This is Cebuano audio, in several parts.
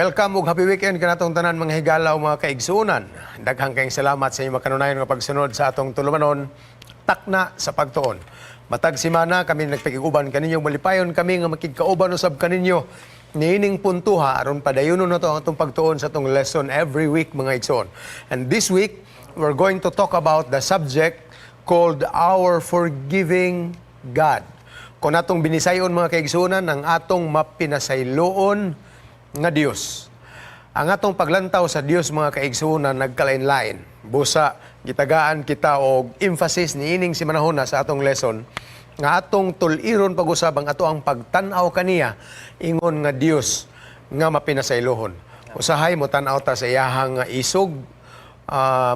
Welcome ug happy weekend kanatong tanan, mga higala ug mga kaigsuonan. Daghang kayong salamat sa inyong makanunayon nga pagsunod sa atong tulumanon, Takna sa Pagtuon. Matag semana kami nagpakig-uban kaninyo, malipayon kami nga makigkauban usab kaninyo niining puntuha aron padayonon nato ang atong pagtuon sa atong lesson every week, mga igsoon. And this week, we're going to talk about the subject called Our Forgiving God. Kung atong binisayon, mga kaigsuonan, ang atong mapinasayloon nga Dios. Ang atong paglantaw sa Dios, mga kaigsuonan, nagkalain-lain. Busa gitagaan kita og emphasis niining simanahona sa atong lesson nga atong tul-iron pag-usab ang ato ang pagtan-aw kaniya ingon nga Dios nga mapinasaylohon. Usahay mo tan-aw ta sa iyahang isog,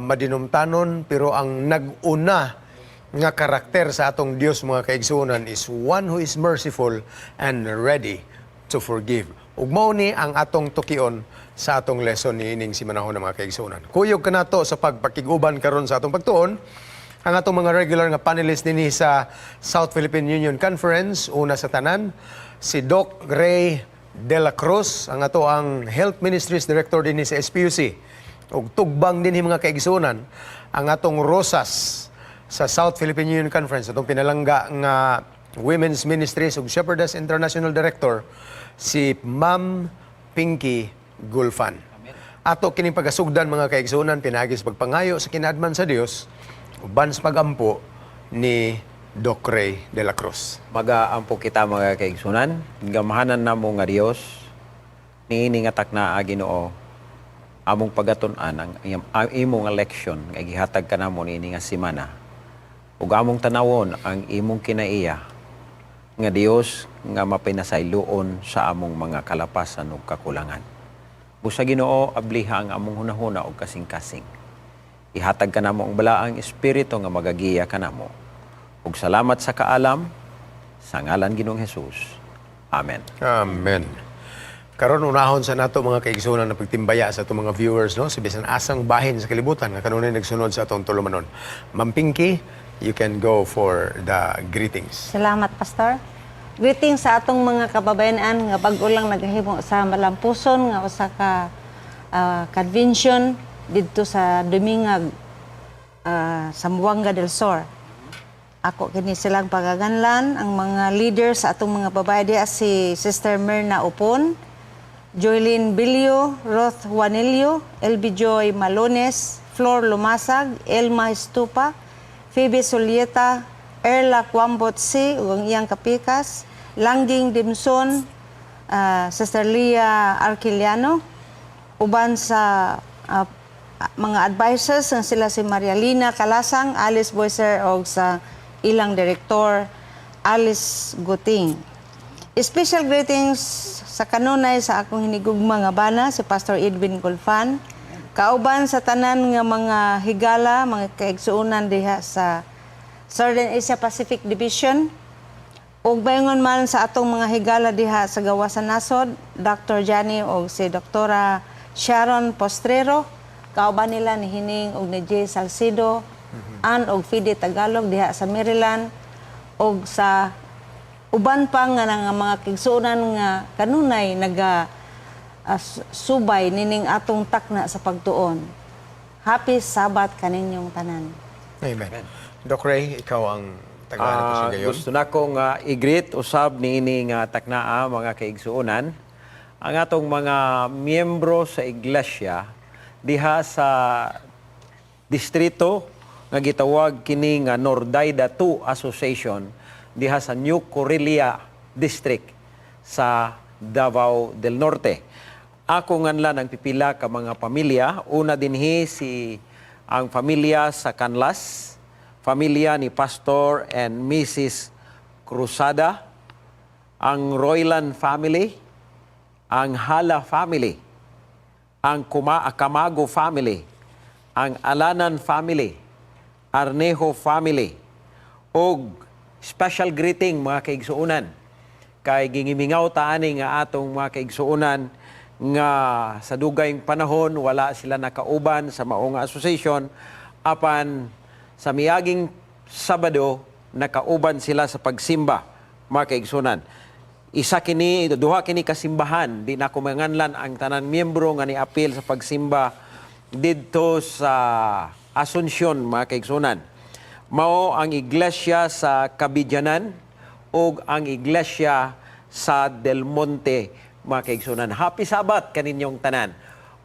madinumtanon, pero ang nag-una nga karakter sa atong Dios, mga kaigsuonan, is one who is merciful and ready to forgive. Ug mao ni ang atong tukion sa atong lesson niining simanahon ng mga kaigsuonan. Kuyog kanato sa pagpakig-uban karon sa atong pagtuon ang atong mga regular nga panelists dinhi sa South Philippine Union Conference. Una sa tanan, si Doc Ray De La Cruz, ang ato ang Health Ministries Director dinhi sa SPUC. Ug tugbang dinhi, mga kaigsuonan, ang atong Rosas sa South Philippine Union Conference, atong pinalangga nga Women's Ministries ug Shepherdess International Director, si Ma'am Pinky Gulfan. Ato kining pagasugdan, mga kaigsuonan, pinaagi sa pagpangayo sa kinaadman sa Dios uban sa pagampo ni Doc Ray De La Cruz. Magaampo kita, mga kaigsunan. Gamhanan namo nga Dios, niini nga takna, Ginoo, among pagatun-an ang imong nga leksyon nga gihatag kanamo niini nga semana. Ug among tanawon ang imong kinaiya nga Dios nga mapinasayloon sa among mga kalapasan ug kakulangan. Busa, Ginoo, abliha ang among hunahuna ug kasing-kasing. Ihatag kanamo ang balaang espiritu nga magagiya kanamo. Ug salamat sa kaalam sa ngalan Ginoong Hesus. Amen. Amen. Karon, unahon sa nato, mga kaigsuonan, na pagtimbaya sa atong mga viewers, no, sa bisan asang bahin sa kalibutan nga kanunay nagsunod sa atong tulumanon. Ma'am Pinky, you can go for the greetings. Salamat, Pastor. Greetings sa atong mga kababayan nga bag-o lang nagahimo sa malampuson nga usa ka convention didto sa Dumingag, Zamboanga del Sur. Ako kini silang pagaganlan ang mga leaders sa atong mga babae diha, si Sister Myrna Upon, Joylene Bilio, Ruth Juanillo, LB Joy Malones, Flor Lumasag, Elma Estupa, Phoebe Solieta, Erla Kwambot C, ug ang iyang kapikas, Langging Dimson, Sister Leah Arquiliano, uban sa mga advisors nga sila si Marialina Kalasang, Alice Boyser og sa ilang direktor Alice Guting. Special greetings sa kanunay sa akong hinigugma nga bana, si Pastor Edwin Gulfan. Kauban sa tanan nga mga higala, mga kaigsuonan diha sa Southern Asia Pacific Division. Ug bayngon man sa atong mga higala diha sa gawasan nasod, Dr. Johnny og si Dr. Sharon Postrero, kauban nila ni Hining og ni Jay Salcido, Ann og Fide Tagalog diha sa Maryland, og sa uban pa nga mga kaigsuonan nga kanunay naga subay nining atong takna sa pagtuon. Happy Sabbath kaninyong tanan. Amen. Doc Ray, ikaw ang tagaan ko Ah, gayon. Gusto na kong i-greet usab niini nga taknaa, mga kaigsuonan, ang atong mga miyembro sa iglesia diha sa distrito nga gitawag kini nga Nordaida 2 Association diha sa New Corellia District sa Davao del Norte. Ako nganlan ang pipila ka mga pamilya. Una dinhi si ang pamilya sa Canlas, pamilya ni Pastor and Mrs. Cruzada, ang Roylan family, ang Hala family, ang Camago family, ang Alanan family, Arnejo family, ug special greeting, mga kaigsuonan, kay gingimingaw ta ani nga atong mga kaigsuonan nga sa dugayng panahon wala sila nakauban sa mao nga association, apan sa miaging Sabado nakauban sila sa pagsimba, mga kaigsuonan. Isa kini, duha kini kasimbahan, di na ko manganlan ang tanan miyembro nga niapil sa pagsimba didto sa Asuncion, mga kaigsunan. Mao ang iglesia sa Kabidyanan ug ang iglesia sa Del Monte, mga kaigsunan. Happy Sabbath kaninyong tanan.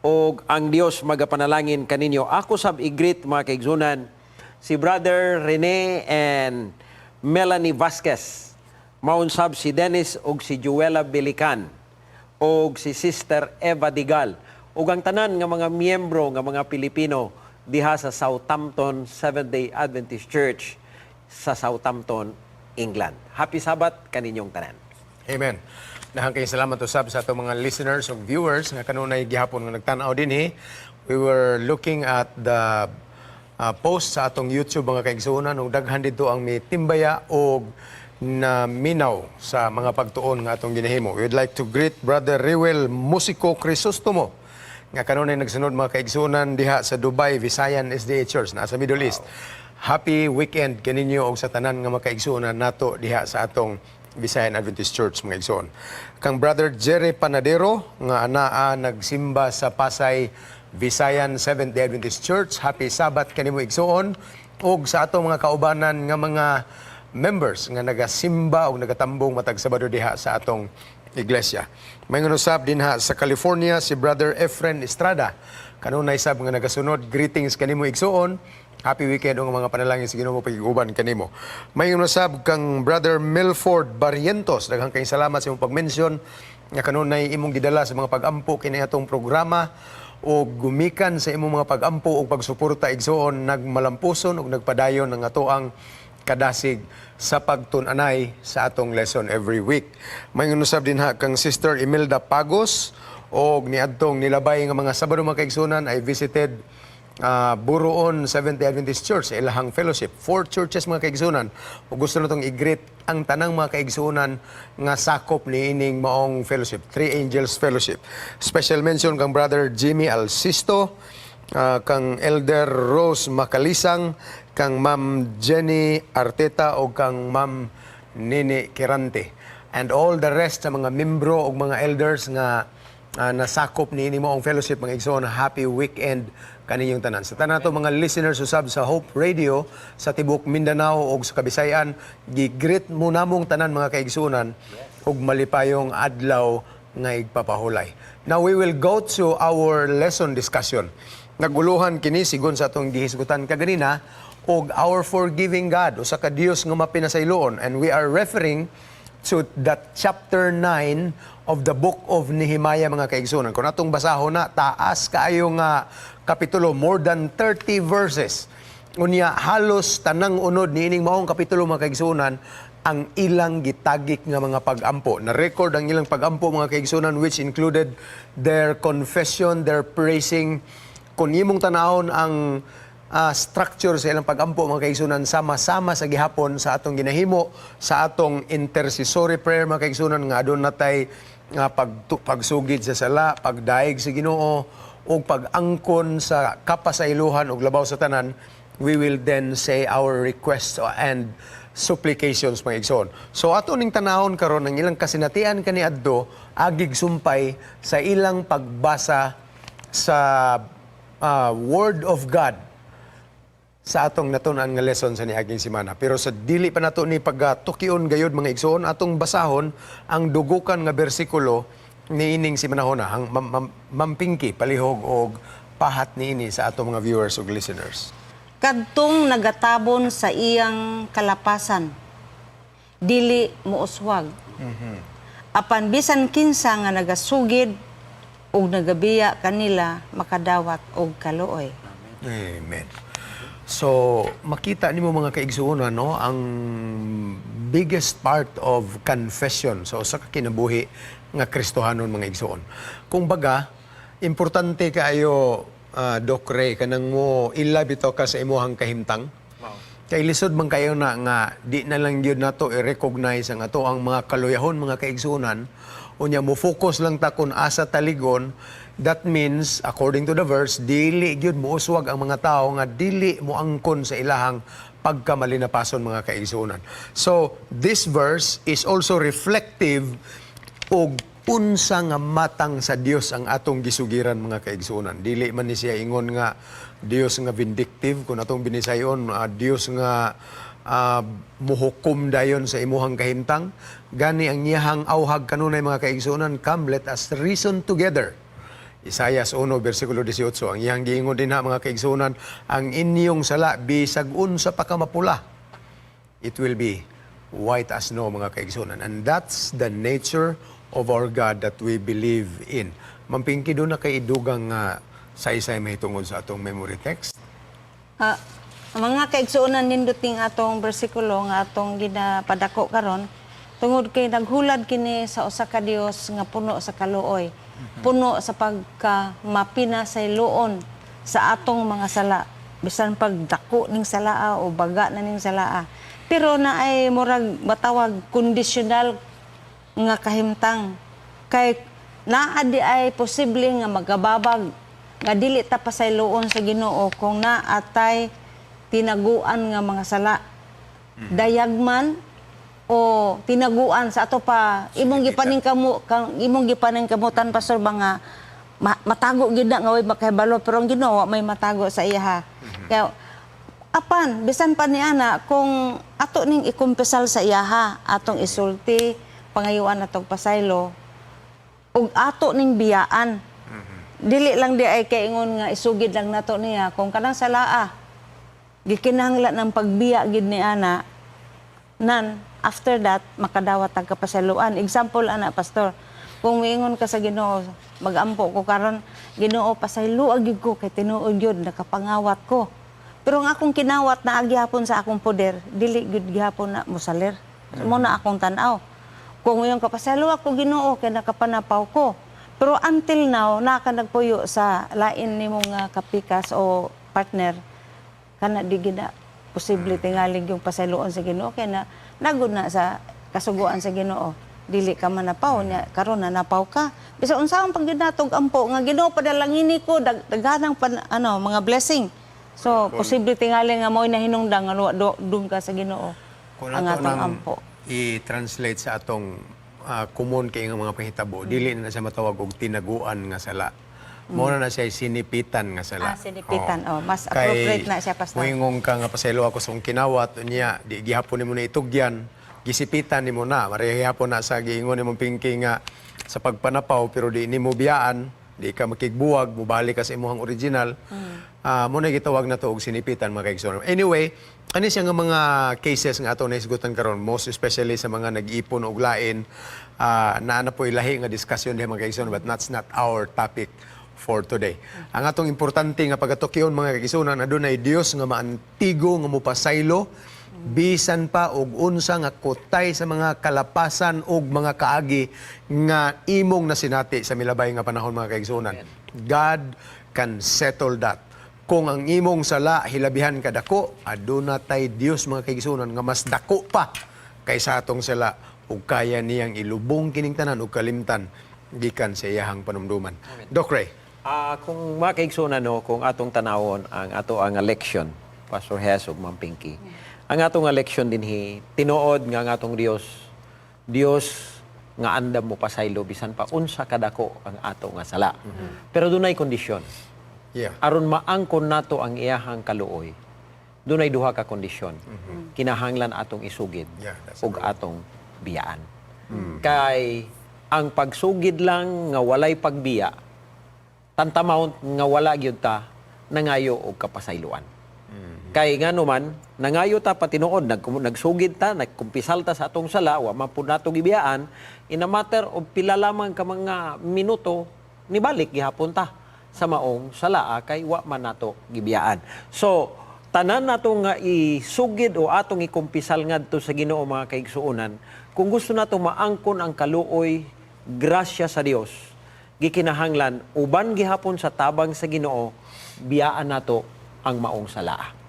Og ang Dios magapanalangin kaninyo. Ako sab i-greet, mga kaigsunan, si Brother Rene and Melanie Vasquez. Maunsab si Dennis ug si Joella Belican og si Sister Eva Digal ug ang tanan nga mga miyembro nga mga Pilipino diha sa Southampton Seventh-day Adventist Church sa Southampton, England. Happy Sabbath kaninyong tanan. Amen. Daghan kay salamat usab sa atong mga listeners ug viewers nga kanunay gihapon nga nagtan-aw dinhi. We were looking at the post sa atong YouTube, mga kaigsuonan, ug daghan didto ang mitimbaya og na minaw sa mga pagtuon nga atong ginahimo. We would like to greet Brother Rewel Musico Crisostomo nga kanunay nagsunod, mga kaigsuonan, diha sa Dubai Visayan SDA Church nasa Middle East. Happy weekend kaninyo og sa tanan nga mga kaigsuonan nato diha sa atong Visayan Adventist Church, mga igsoon. Kang Brother Jerry Panadero nga anaa nagsimba sa Pasay Visayan Seventh-day Adventist Church. Happy Sabbath kanimo, igsoon, ug sa atong mga kaubanan nga mga members nga nagasimba ug nagatambong matag Sabado diha sa atong iglesia. May usab dinha sa California si Brother Efren Estrada. Kanunay sab nga nagasunod, greetings kanimo, igsoon. Happy weekend ug mga panalangin sa Ginoo pagiguban kanimo. May usab kang Brother Milford Barrientos. Daghang kayong salamat sa imong pag-mention nga kanunay imong gidala sa mga pag-ampo kini atong programa o gumikan sa imong mga pag-ampo o pagsuporta, igsoon, nagmalampuson ug nagpadayon ang atoang kadasig sa pagtun-anay sa atong lesson every week. May usab dinha kang Sister Imelda Pagos og niadtong nilabay nga mga Sabado, mga kaigsunan, I visited Buruon Seventh-day Adventist Church sa ilahang fellowship. Four churches, mga kaigsunan. Ug gusto natong i-greet ang tanang mga kaigsunan nga sakop ni ining maong fellowship, Three Angels Fellowship. Special mention kang Brother Jimmy Alsisto, kang Elder Rose Macalisang, kang Ma'am Jenny Arteta o kang Ma'am Nini Kirante. And all the rest sa mga membro o mga elders nga nasakop ni ini maong fellowship, mga igsoon, happy weekend kaninyong tanan. Sa tanan nato mga listeners usab sa Hope Radio sa tibok Mindanao ug sa Kabisayan, gi-greet mo namong tanan, mga kaigsuonan, ug malipayong adlaw nga igpapahulay. Now we will go to our lesson discussion. Naguluhan kini sigon sa atong gihisgutan kaganina og our forgiving God, usa ka Dios nga mapinasayloon, and we are referring to that chapter 9 of the book of Nehemiah, mga kaigsunan. Kung atong basahon na, taas kaayo nga kapitulo, more than 30 verses. Unya halos tanang unod niining maong kapitulo, mga kaigsunan, ang ilang gitagik nga mga pag-ampo. Na-record ang ilang pag-ampo, mga kaigsunan, which included their confession, their praising. Kung imong tanawon ang structure sa ilang pag-ampo, mga kaigsunan, sama-sama sa gihapon sa atong ginahimo sa atong intercessory prayer, mga kaigsunan, nga aduna natay nga pagsugid sa sala, pagdaig sa Ginoo ug pag-angkon sa kapasaylohan, ug labaw sa tanan, we will then say our requests and supplications, mga igsoon. So ato ning tanawon karon ang ilang kasinatian kaniadto agig sumpay sa ilang pagbasa sa Word of God sa atong natun-an nga lesson sa niaging semana. Pero sa dili pa nato ni pagtukion gayud, mga igsoon, atong basahon ang dugukan nga bersikulo niining semanahona. Ang Ma'am Pinky, palihog og pahat niini sa atong mga viewers ug listeners. Kadtong nagatabon sa iyang kalapasan, dili mouswag. Apan bisan kinsa nga nagasugid ug nagabiya kanila makadawat og kaluoy. Amen. So, makita nimo, mga kaigsuonan, no, ang biggest part of confession so sa kinabuhi nga Kristohanon, mga igsuon. Kung baga, importante kaayo, Doc Ray, kanang mo ila bitaw ka sa imuhang kahimtang. Kay lisod man kayo na nga di na lang gyud nato i-recognize ang ato ang mga kaluyahon, mga kaigsuonan, Unya mo focus lang ta kung asa taligon. That means, according to the verse, dili gyud mouswag ang mga tao nga dili moangkon sa ilahang pagkamalinapason, mga kaigsuonan. So, this verse is also reflective og unsa nga matang sa Dios ang atong gisugiran, mga kaigsuonan. Dili man ni siya ingon nga Dios nga vindictive kung atong binisayon, Dios nga muhukom dayon sa imuhang kahimtang. Gani ang iyahang auhag kanunay, mga kaigsuonan, "Come, let us reason together." Isayas 1 versikulo 18. Ang iyang giingon dinha, mga kaigsuonan, ang inyong sala bisag unsa pa ka mapula, it will be white as snow, mga kaigsuonan. And that's the nature of our God that we believe in. Ma'am Pinky, duna kay idugang nga saysay mahitungod sa atong memory text? Ah, mga kaigsuonan, nindot ning atong bersikulo nga atong ginapadako karon tungod kay naghulad kini sa usa ka Dios nga puno sa kaluoy, puno sa pagka mapinasayloon sa atong mga sala, bisan pagdako ning salaa o baga na ning salaa. Pero naay murag matawag conditional nga kahimtang kay naa di ay posible nga magababag nga dili ta pasayloon sa Ginoo kung naatay tinaguan nga mga sala, dayag man o tinaguan sa ato pa imong gipaningkamo kang imong gipaningkamutan, Pastor, ba nga matago gid na nga way makahibalo, pero ang Ginoo wa may matago sa iya. Kaya apan bisan pa ni ana, kung ato ning ikumpisal sa iyaha, atong isulti, pangayuan atong pasaylo ug ato ning biyaan, dili lang di ay kaingon nga isugid lang nato niya. Kung kanang salaa gikinahanglan ng pagbiya gid ni ana, nan after that makadawat ang kapasayloan. Example ana, Pastor, kung miingon ka sa Ginoo, magampo ko karon, "Ginoo, pasayloa gyud ko kay tinuod gyud nakapangawat ko." Pero ang akong kinawat na gihapon sa akong poder, dili gyud gihapon na musalir. Mo na akong tan-aw. Kung ingon ka, "Pasayloa ko, Ginoo, kay nakapanapaw ko." Pero until now, naka nagpuyo sa lain nimo nga kapikas o partner, kana di gina posible tingalig yung pasayloon sa Ginoo kay na nagud na sa kasuguan sa Ginoo dili ka manapaw nya karon na napaw ka. Bisan unsaon pag ginatog ampo nga, "Ginoo, padalangini ko daghanang pan, ano, mga blessing," so posible tingali nga mo'y nahinungdan nga dum ka sa Ginoo Kung ang ato atong nang ampo. I-translate sa atong common kay nga mga panghitabo, dili na siya matawag og tinaguan nga sala. Mao na na siya sinipitan nga sala. Ah, sinipitan. Oh, mas appropriate na siya, Pastor. Moingon ka nga pasaylo ako sa akong kinawat, unya di gihapon nimo na itugyan, gisipitan nimo na. Mareha gihapon na sa giingon nimo, Pinky, nga sa pagpanapaw pero di nimo biyaan, di ka makigbuwag, mubalik ka sa imong original. Ah, mo na gitawag na to og sinipitan, mga kaigsoon. Anyway, ani siya nga mga cases nga ato nahisgutan karon, most especially sa mga nag-ipon og lain, naa na po'y lahi nga discussion diha, mga kaigsoon, but that's not our topic for today. Ang atong importante nga pagatukyon, mga kaigsuonan, adunay Dios nga maantigo nga mopasaylo bisan pa og unsa nga kutay sa mga kalapasan og mga kaagi nga imong nasinati sa milabay nga panahon, mga kaigsuonan. God can settle that. Kung ang imong sala hilabihan kadako, aduna tay Dios, mga kaigsuonan, nga mas dako pa kaysa atong sala ug kaya niyang ilubong kining tanan ug kalimtan gikan sa iyahang panumduman. Doc Ray. Ah, kung mga kaigsuonan, no, kung atong tanawon ang ato ang leksyon, Pastor Hes ug Ma'am Pinky. Ang atong leksyon dinhi, tinuod nga ang atong Dios, Dios nga andam mo pasaylo bisan pa unsa kadako ang ato nga sala. Pero dunay kondisyon. Aron maangkon nato ang iyahang kaluoy, dunay duha ka kondisyon. Kinahanglan atong isugid Yeah, that's ug atong biyaan. Kay ang pagsugid lang nga walay pagbiya, tantamount nga wala gyud ta nangayo og kapasayloan. Kay ngano man, nangayo ta patinuod, nagsugid ta, nagkumpisal ta sa atong sala, wa man pud nato gibiyaan, in a matter of pila lamang ka mga minuto, nibalik gihapon ta sa maong sala kay wa man nato gibiyaan. So, tanan nato nga isugid o atong ikumpisal ngadto sa Ginoo, mga kaigsuonan, kung gusto nato maangkon ang kaluoy, grasya sa Dios, gikinahanglan uban gihapon sa tabang sa Ginoo, biyaan nato ang maong sala.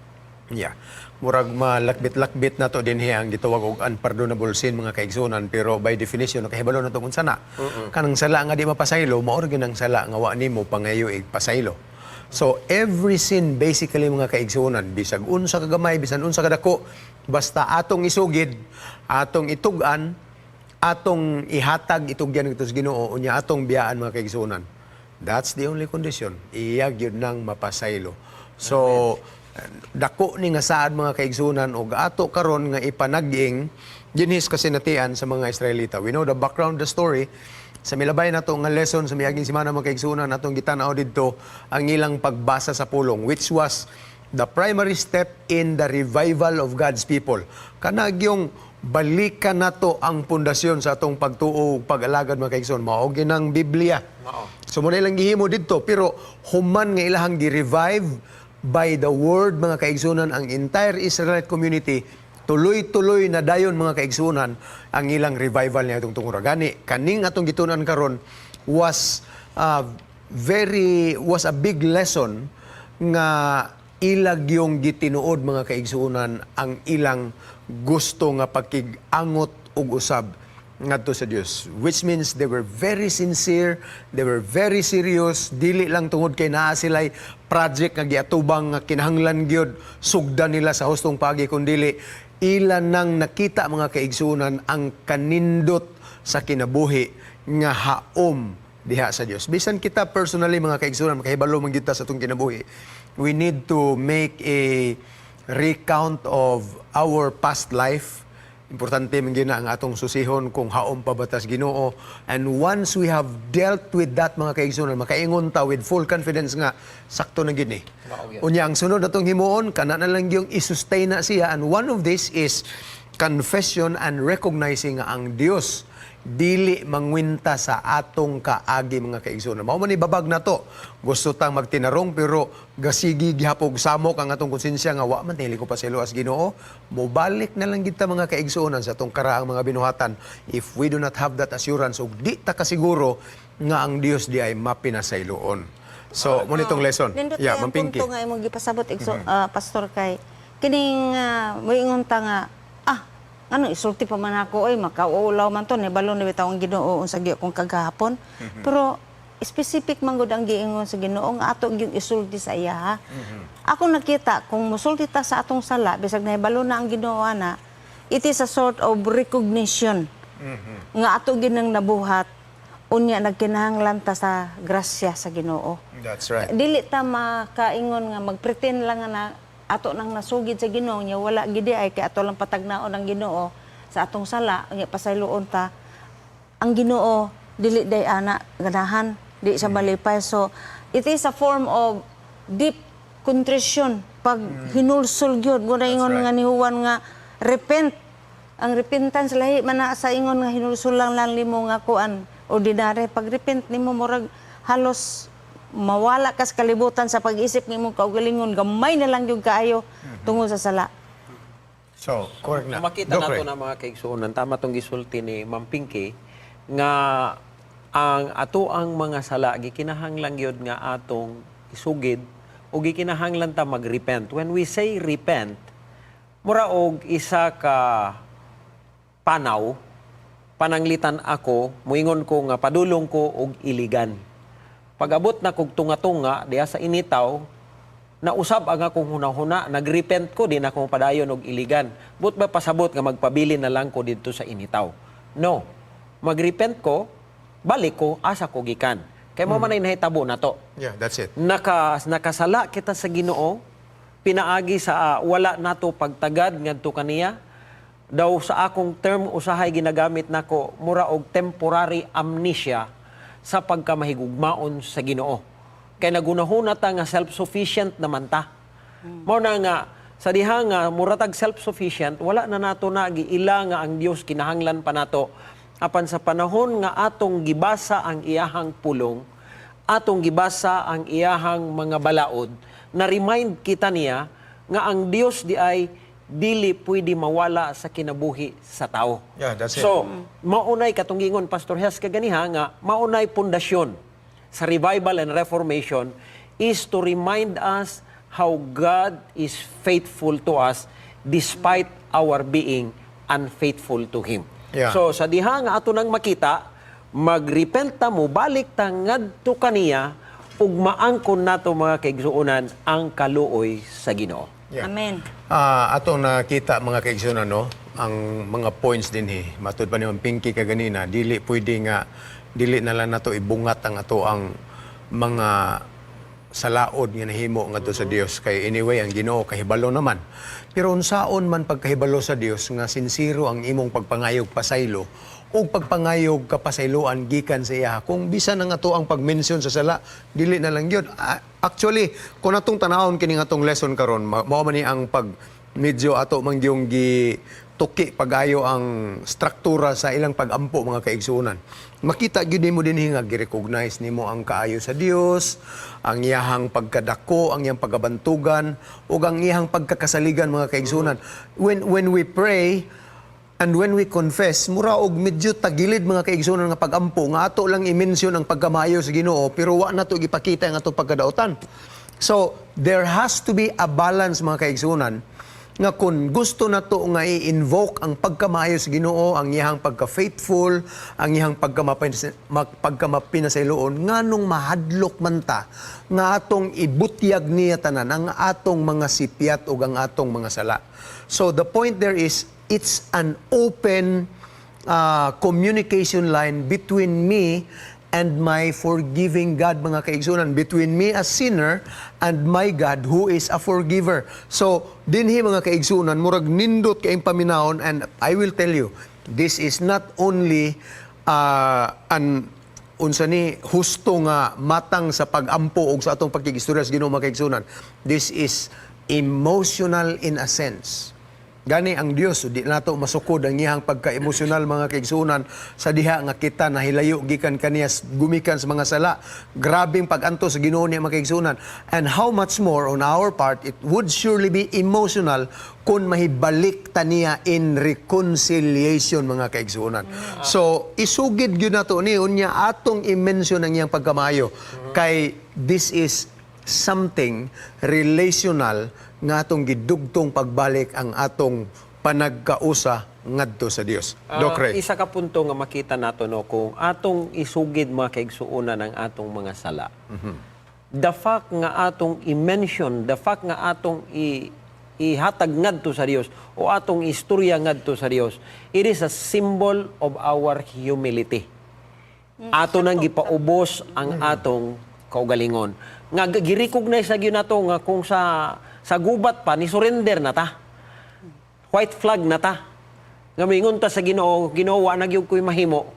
Yeah. Murag malakbit-lakbit na to dinhi ang gitawag og unpardonable sin, mga kaigsunan, pero by definition nakahibalo na to kung sana. Kanang sala nga di mapasaylo, mao ra gyud ang sala nga wa nimo pangayo ig pasaylo. So every sin basically, mga kaigsunan, bisag unsa ka gamay, bisan unsa ka dako, basta atong isugid, atong itug-an, atong ihatag, itugyan ito sa Ginoo, unya atong biyaan, mga kaigsunan. That's the only condition. Iya gyud nang mapasaylo. So dako ni nga saad, mga kaigsunan, og ato karon nga ipanag-ing dinhis kasinatian sa mga Israelita. We know the background, the story. Sa milabay nato nga lesson sa miaging semana, mga kaigsunan, atong gitan-aw didto ang ilang pagbasa sa pulong, which was the primary step in the revival of God's people. Kanang balikan nato ang pundasyon sa atong pagtuo ug pag-alagad, mga kaigsoon, mao ginang Biblia. So mao na ilang gihimo didto, pero human nga ilahang gi-revive by the word, mga kaigsunan, ang entire Israelite community, tuloy-tuloy na dayon, mga kaigsunan, ang ilang revival niya itong tungura. Gani kaning atong gitunan karon was a big lesson nga ilag yung gitinuod, mga kaigsuonan, ang ilang gusto nga pagkig-angot og usab ngadto sa Dios, which means they were very sincere, they were very serious, dili lang tungod kay naa sila'y project nga giatubang nga kinahanglan gyud sugdan nila sa hustong pagi, kundili ila nang nakita, mga kaigsuonan, ang kanindot sa kinabuhi nga haom diha sa Dios. Bisan kita personally, mga kaigsuonan, makahibalo man gyud ta sa atong kinabuhi. We need to make a recount of our past life. Importante man gyud na ang atong susihon kung haom pa ba tas Ginoo. And once we have dealt with that, mga kaigsuonan, makaingon ta with full confidence nga sakto na gyud ni. Unya ang sunod natong himuon, kana na lang yung i-sustain na siya, and one of this is confession and recognizing nga ang Dios dili mangwinta sa atong kaagi, mga kaigsuonan. Mao man ni babag na to. Gusto tang magtinarong pero gasigi gihapog samok ang atong konsensya nga wa man dili ko pasayloa Ginoo. Mobalik na lang kita, mga kaigsuonan, sa atong karaang mga binuhatan if we do not have that assurance ug di ta kasiguro nga ang Dios di ay mapinasayloon. So, mao nitong lesson. Nindot Yeah, kay ang Ma'am Pinky. punto nga imong gipasabot igso, pastor, kay kining moingon ta nga ano isulti pa man ako oy, makauulaw man to, nibalo ni bitaw ang Ginoo unsa gyud akong kagahapon, pero specific man gud ang giingon sa Ginoo nga ato gyud isulti sa iya, ha. Ako nakita kung musulti ta sa atong sala bisag nahibalo na ang Ginoo ana, it is a sort of recognition nga ato gyud nang nabuhat, unya nagkinahanglan ta sa grasya sa Ginoo. That's right. Dili ta makaingon nga magpretend lang nga na ato nang nasugid sa Ginoo nya wala gidi ay kay ato lang patagnaon ang Ginoo sa atong sala nya pasayloon ta ang Ginoo. Dili day ana ganahan, di siya malipay. So it is a form of deep contrition, pag hinulsol gyud mo na ingon nga ni Juan nga repent. Ang repentance lahi man na sa ingon nga hinulsol lang lang nimo nga kuan ordinary. Pag repent nimo, murag halos mawala ka sa kalibutan sa pag-isip nimo kaugalingon, gamay na lang gyud kaayo tungod sa sala. So, correct na. Makita Doc nato Ray. Na mga kaigsuonan, tama tong gisulti ni Ma'am Pinky nga ang ato ang mga sala gikinahanglan gyud nga atong isugid o gikinahanglan ta magrepent. When we say repent, mura og isa ka panaw, pananglitan ako, muingon ko nga padulong ko og iligan. Pag-abot na kog tunga-tunga diha sa initaw, nausab ang akong hunahuna, nagrepent ko, di na ako padayon og iligan. But ba pasabot nga magpabilin na lang ko didto sa initaw? No. Magrepent ko, balik ko asa ko gikan. Kay mao man ay nahitabo nato. Yeah, that's it. Nakasala kita sa Ginoo pinaagi sa wala nato pagtagad ngadto kaniya. Daw sa akong term usahay ginagamit nako, mura og temporary amnesia sa pagkamahigugmaon sa Ginoo kay nagunahuna ta nga self-sufficient naman ta. Mao na nga sa diha nga mura tag self-sufficient, wala na nato na giila nga ang Dios kinahanglan pa nato. Apan sa panahon nga atong gibasa ang iyahang pulong, atong gibasa ang iyahang mga balaod, na remind kita niya nga ang Dios di ay dili pwede mawala sa kinabuhi sa tao. Yeah, that's it. So, maunay katong giingon Pastor Hes kaganiha nga maunay pundasyon sa revival and reformation is to remind us how God is faithful to us. despite our being unfaithful to Him. So sa diha nga ato nang makita, magrepent ta, mo balik ta ngadto kaniya ug maangkon nato, mga kaigsuonan, ang kaluoy sa Ginoo. Amen. Atong nakita, mga kaigsuonan, no, ang mga points dinhi. Matud pa ni Ma'am Pinky kaganina, dili pwede nga dili na lang nato ibungat ang ato ang mga salaod nga nahimo ngadto sa Dios, kay anyway ang Ginoo kahibalo naman. Pero unsaon man pagkahibalo sa Dios nga sinsiro ang imong pagpangayog pasaylo ug pagpangayog kapasayloan gikan sa iya kung bisan ang ato ang pag-mention sa sala dili na lang gyud? Actually, kung atong tanawon kini atong lesson karon, mao man ni ang pag medyo ato man gyung gi tuki pagayo ang struktura sa ilang pagampo, mga kaigsuonan. Makita gyud nimo dinhi nga gi-recognize nimo ang kaayo sa Dios, ang iyahang pagkadako, ang iyang pagabantugan ug ang iyahang pagkakasaligan, mga kaigsuonan. When we pray and when we confess, mura og medyo tagilid, mga kaigsuonan, nga pagampo nga ato lang i-mention ang pagkamaayo sa Ginoo pero wa nato gipakita ang atong pagkadautan. So, there has to be a balance, mga kaigsuonan, nga kung gusto nato nga i-invoke ang pagkamaayo sa Ginoo, ang iyang pagka-faithful, ang iyang pagkamapinasayloon, nganong mahadlok man ta nga atong ibutyag niya tanan ang atong mga sipyat ug ang atong mga sala? So the point there is it's an open communication line between me and my forgiving God, mga kaigsunan, between me as sinner and my God who is a forgiver. So, dinhi, mga kaigsunan, murag nindot kaayong paminawon, and I will tell you, this is not only an unsa ni husto nga matang sa pagampo og sa atong pagkigistorya sa Ginoo, mga kaigsunan. This is emotional in a sense. Gani ang Dios di nato masukod ang iyang pagka-emosyonal, mga kaigsunan, sa diha nga kita nahilayo gikan kaniya, gumikan sa mga sala. Grabing pag-antos sa Ginoo niya, mga kaigsunan. And how much more on our part, it would surely be emotional kung mahibalik ta niya in reconciliation, mga kaigsunan. So isugid gyud nato ni unya atong i-mention ang iyang pagkamayo kay this is something relational nga atong gidugtong pagbalik ang atong panagkausa ngadto sa Dios. Doc Ray. Isa ka punto nga makita nato, no, kung atong isugid, mga kaigsuonan, ang atong mga sala. The fact nga atong i-mention, the fact nga atong ihatag ngadto sa Dios o atong istorya ngadto sa Dios, it is a symbol of our humility. Ato nang gipaubos ang atong kaugalingon. Nga gi-recognize sa gyud nato nga kung sa gubat pa ni surrender na ta. White flag na ta. Nga mingon ta sa Ginoo, "Ginoo, wa na gyud ko'y mahimo.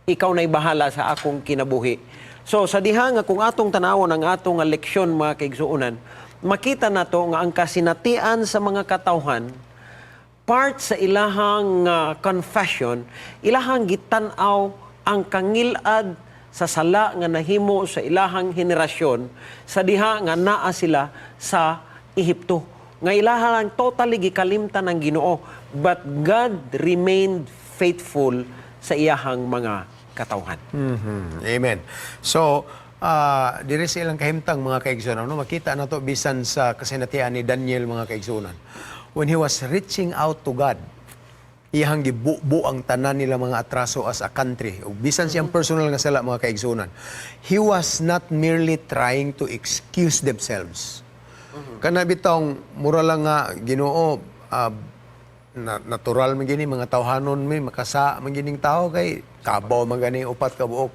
Ikaw na'y bahala sa akong kinabuhi." So sa diha nga kung atong tanawon ang atong nga leksyon, mga kaigsuonan, makita nato nga ang kasinatian sa mga katawhan, part sa ilahang confession, ilahang gitan-aw ang kangilad sa sala nga nahimo sa ilahang henerasyon sa diha nga naa sila sa Ehipto. Nga ilaha lang totally gikalimtan ng Ginoo, but God remained faithful sa iyahang mga katawhan. Amen. So, diri sa ilang kahimtang, mga kaigsunan, no, makita na to bisan sa kasinatian ni Daniel, mga kaigsunan. When he was reaching out to God, iyang gibubo ang tanan nila mga atraso as a country. Ug bisan siyang personal nga sala, mga kaigsunan. He was not merely trying to excuse themselves. Kana bitawng mura lang nga, "Ginoo, natural man gini mga tawhanon mi makasa man gining tao kay kabaw man gani upat ka buok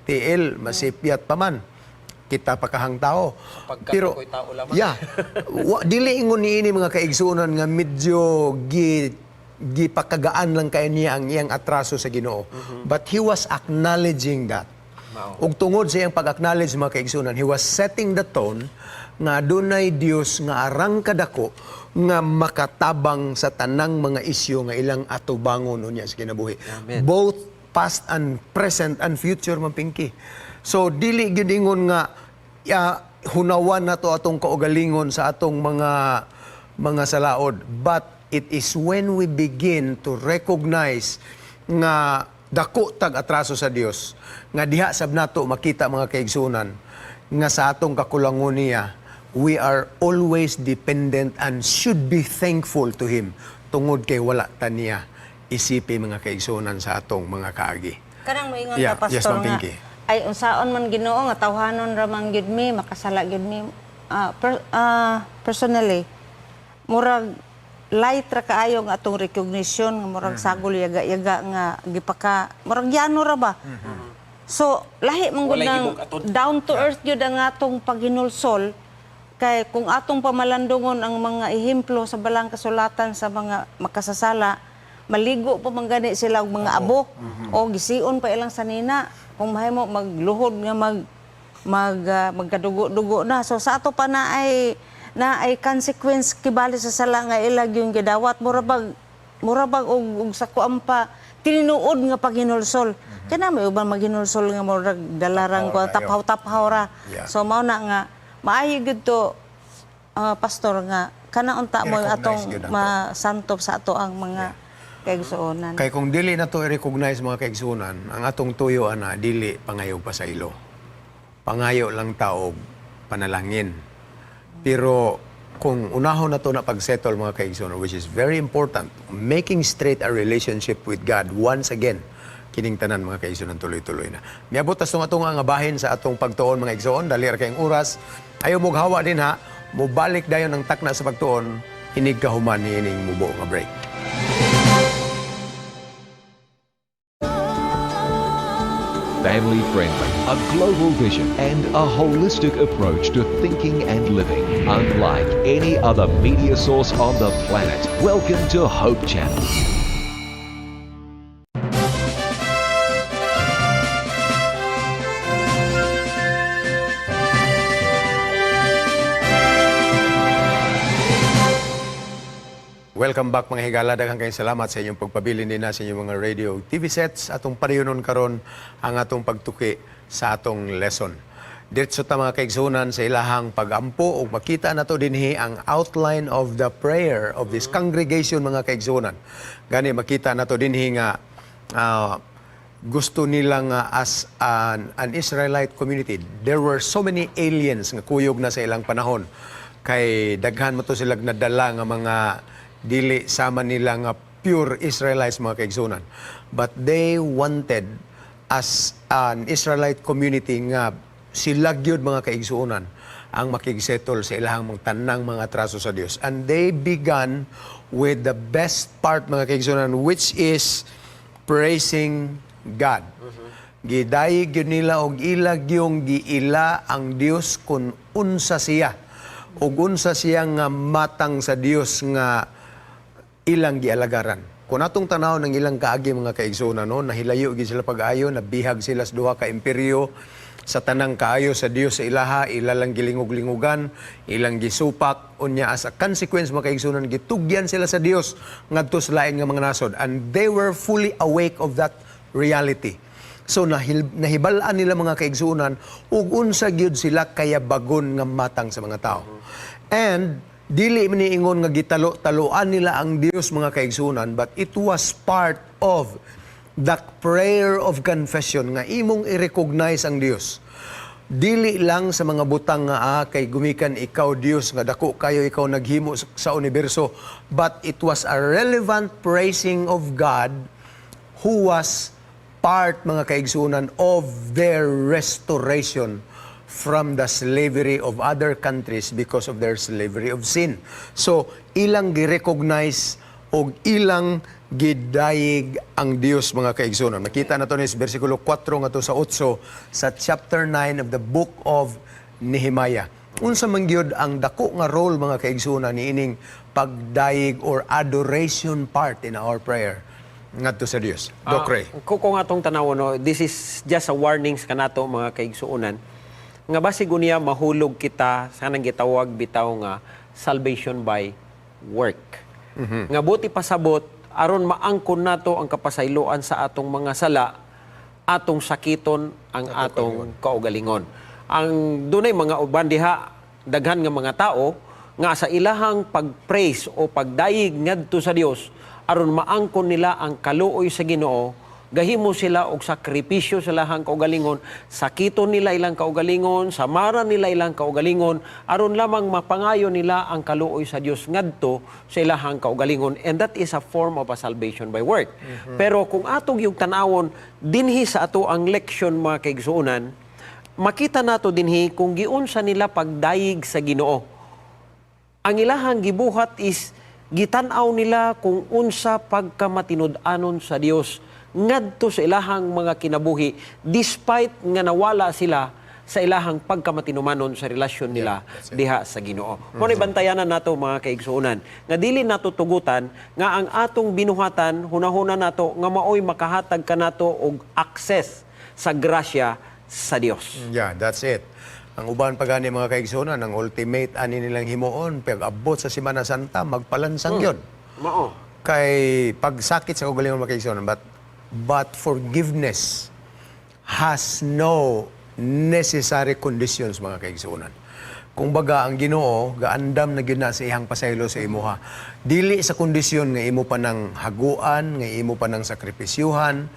tiil, masipyat pa man kita pa kahang tao." Sapagkat ako'y tao lamang. Yeah, dili ingon niini, mga kaigsuonan, nga medyo gipakagaan lang kay niya ang iyang atraso sa Ginoo, but he was acknowledging that. Mao. Ug tungod sa iyang pag-acknowledge, mga kaigsuonan, he was setting the tone nga adunay Dios nga arang kadako nga makatabang sa tanang mga isyu nga ilang atubangon unya sa kinabuhi. Amen. Both past and present and future, Ma'am Pinky. So dili gyud ingon nga hunawan nato atong kaugalingon sa atong mga salaod, but it is when we begin to recognize nga dako tag atraso sa Dios nga diha sab nato makita, mga kaigsunan, nga sa atong kakulangon niya We are always dependent and should be thankful to Him tungod kay wala ta niya isipi, mga kaigsunan, sa atong mga kaagi. Kanang moingon ta, Yes, pastor, Ma'am nga Pinky. ay unsaon man Ginoo nga tawhanon ra man gyud mi, makasala gyud mi. Personally, murag light ra kaayo nga atong recognition nga murag sagol yaga-yaga nga gipaka murag yano ra ba. So lahi man gud Walay ng gibug-aton. down to earth gyud ang atong paghinulsol, kay kung atong pamalandungon ang mga ehemplo sa Balang Kasulatan sa mga makasasala, maligo pa man gani sila og mga abo o gision pa ilang sanina, kung mahimo magluhod nga mag mag magkadugo-dugo na. So sa ato pa na ay consequence kibali sa sala nga ilag yung gidawat. Mura bag og sa kuan pa tinuod nga paghinulsol. Kaya may uban maghinulsol nga murag dalarang Taphaw ko kayo. taphaw-taphaw ra. So mao na nga maayo gyud to, pastor, nga kana unta mo I-recognize atong gyud ato. masantop sa ato ang mga kaigsuonan. Kay kung dili na to i-recognize, mga kaigsunan, ang atong tuyo ana dili pangayo pa sa ilo. Pangayo lang ta og panalangin. Pero kung unahon na to na pagsettle, mga kaigsunan, which is very important, making straight a relationship with God once again, kining tanan, mga kaigsunan, tuloy-tuloy na. Miabot tas atong nga bahin sa atong pagtuon, mga igsoon, dali ra kayong oras. Ayaw mo hawa din ha, mobalik dayon ang takna sa pagtuon, inig kahuman niining mubo nga break. Family friendly, a global vision, and a holistic approach to thinking and living, unlike any other media source on the planet. Welcome to Hope Channel. Welcome back, mga higala. Daghang kayong salamat sa inyong pagpabilin din na sa inyong mga radio TV sets. Atong pariyonon karon ang atong pagtuki sa atong lesson. Diretso ta, mga kaigsunan, sa ilahang pagampo ug makita nato dinhi ang outline of the prayer of this congregation, mga kaigsunan. Gani makita nato dinhi nga gusto nila nga as an Israelite community, there were so many aliens nga kuyog na sa ilang panahon. Kay daghan mo to sila nadala nga mga dili sama nila nga pure Israelites, mga kaigsunan. But they wanted as an Israelite community nga sila gyud, mga kaigsuonan, ang makigsettle sa ilahang mga tanang mga atraso sa Dios. And they began with the best part, mga kaigsuonan, which is praising God. Gidayeg gyud nila og ila gyung giila ang Dios kun unsa siya ug unsa siya nga matang sa Dios nga ilang gialagaran. Kung atong tanaw ng ilang kaagi, mga kaigsuonan, no, nahilayo gyud sila pag-ayo, nabihag sila sa duha ka imperyo, sa tanang kaayo sa Dios sa ilaha, ila lang gilingog-lingugan, ilang gisupak, unya as a consequence, mga kaigsuonan, gitugyan sila sa Dios ngadto sa lain nga mga nasod, and they were fully awake of that reality. So nahibal-an nila, mga kaigsuonan, ug unsa gyud sila kaya bagon nga matang sa mga tao. And dili man ingon nga gitalo-taloan nila ang Dios, mga kaigsuonan, but it was part of the prayer of confession nga imong i-recognize ang Dios. Dili lang sa mga butang nga kay gumikan ikaw Dios nga dako kayo, ikaw naghimo sa universo, but it was a relevant praising of God who was part, mga kaigsunan, of their restoration from the slavery of other countries because of their slavery of sin. So, ilang gi-recognize og ilang gidayeg ang Dios, mga kaigsunan. Makita na to ni sa versikulo 4 ngadto sa 8 sa chapter 9 of the book of Nehemiah. Unsa man gyud ang dako nga role, mga kaigsunan, niining pagdayeg or adoration part in our prayer ngadto sa Dios? Doc Ray. Kung atong tanawon, no, this is just a warnings kanato, mga kaigsuonan, nga basig unya mahulog kita sa kanang gitawag bitaw nga salvation by work. Nga buti pasabot aron maangkon nato ang kapasayloan sa atong mga sala, atong sakiton ang atong kaugalingon. Ang dunay mga uban diha, daghan nga mga tao nga sa ilahang pag-praise o pagdayeg ngadto sa Dios aron maangkon nila ang kaluoy sa Ginoo. Gahimo sila og sakripisyo sa ilahang kaugalingon, sakiton nila ilang kaugalingon, samaran nila ilang kaugalingon, aron lamang mapangayo nila ang kaluoy sa Dios ngadto sa ilahang kaugalingon, and that is a form of a salvation by work. Pero kung atong yung tanawon dinhi sa ato ang leksyon, mga kaigsuonan, makita nato dinhi kung giunsa nila pagdayig sa Ginoo. Ang ilahang gibuhat is gitan-aw nila kung unsa pagkamatinud-anon sa Dios ngadto sa ilahang mga kinabuhi despite nga nawala sila sa ilahang pagkamatinumanon sa relasyon nila diha sa Ginoo. Mao ni bantayanan nato, mga kaigsuonan, nga dili nato tugutan nga ang atong binuhatan, hunahuna nato nga maoy makahatag kanato og access sa grasya sa Dios. Yeah, that's it. Ang uban pa gani, mga kaigsuonan, ang ultimate ani nilang himuon pag abot sa Semana Santa, magpalansang yun. Mao. Kay pagsakit sa kaugalingon, mga kaigsuonan, but forgiveness has no necessary conditions, mga kaigsuonan. Kung baga ang Ginoo gaandam na gyud na sa iyang pasaylo sa imuha. Dili sa kondisyon nga imo pa nang haguan, nga imo pa nang sakripisyuhan.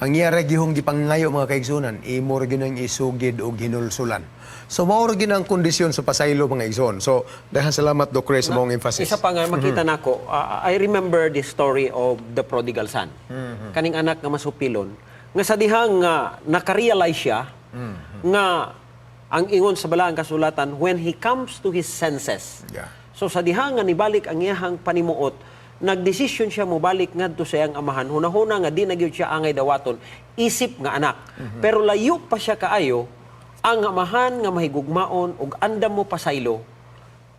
Ang iya ra gihong gipangayo, mga kaigsuonan, imo ra gyud nang isugid og hinulsulan. So mao ra gyud ang kondisyon sa pasaylo, mga igsoon. So daghang salamat, Doc Ray, sa maong emphasis. Isa pa nga makita nako, I remember the story of the prodigal son. Kaning anak nga masupilon nga sa dihang nga nakarealize siya nga ang ingon sa balaang kasulatan, when he comes to his senses. So sa diha nga nibalik ang iyahang panimuot, nagdesisyon siya mobalik ngadto sa iyang amahan. Hunahuna nga di na gyud siya angay dawaton isip nga anak. Pero layo pa siya kaayo, ang amahan nga mahigugmaon ug andam mo pasaylo,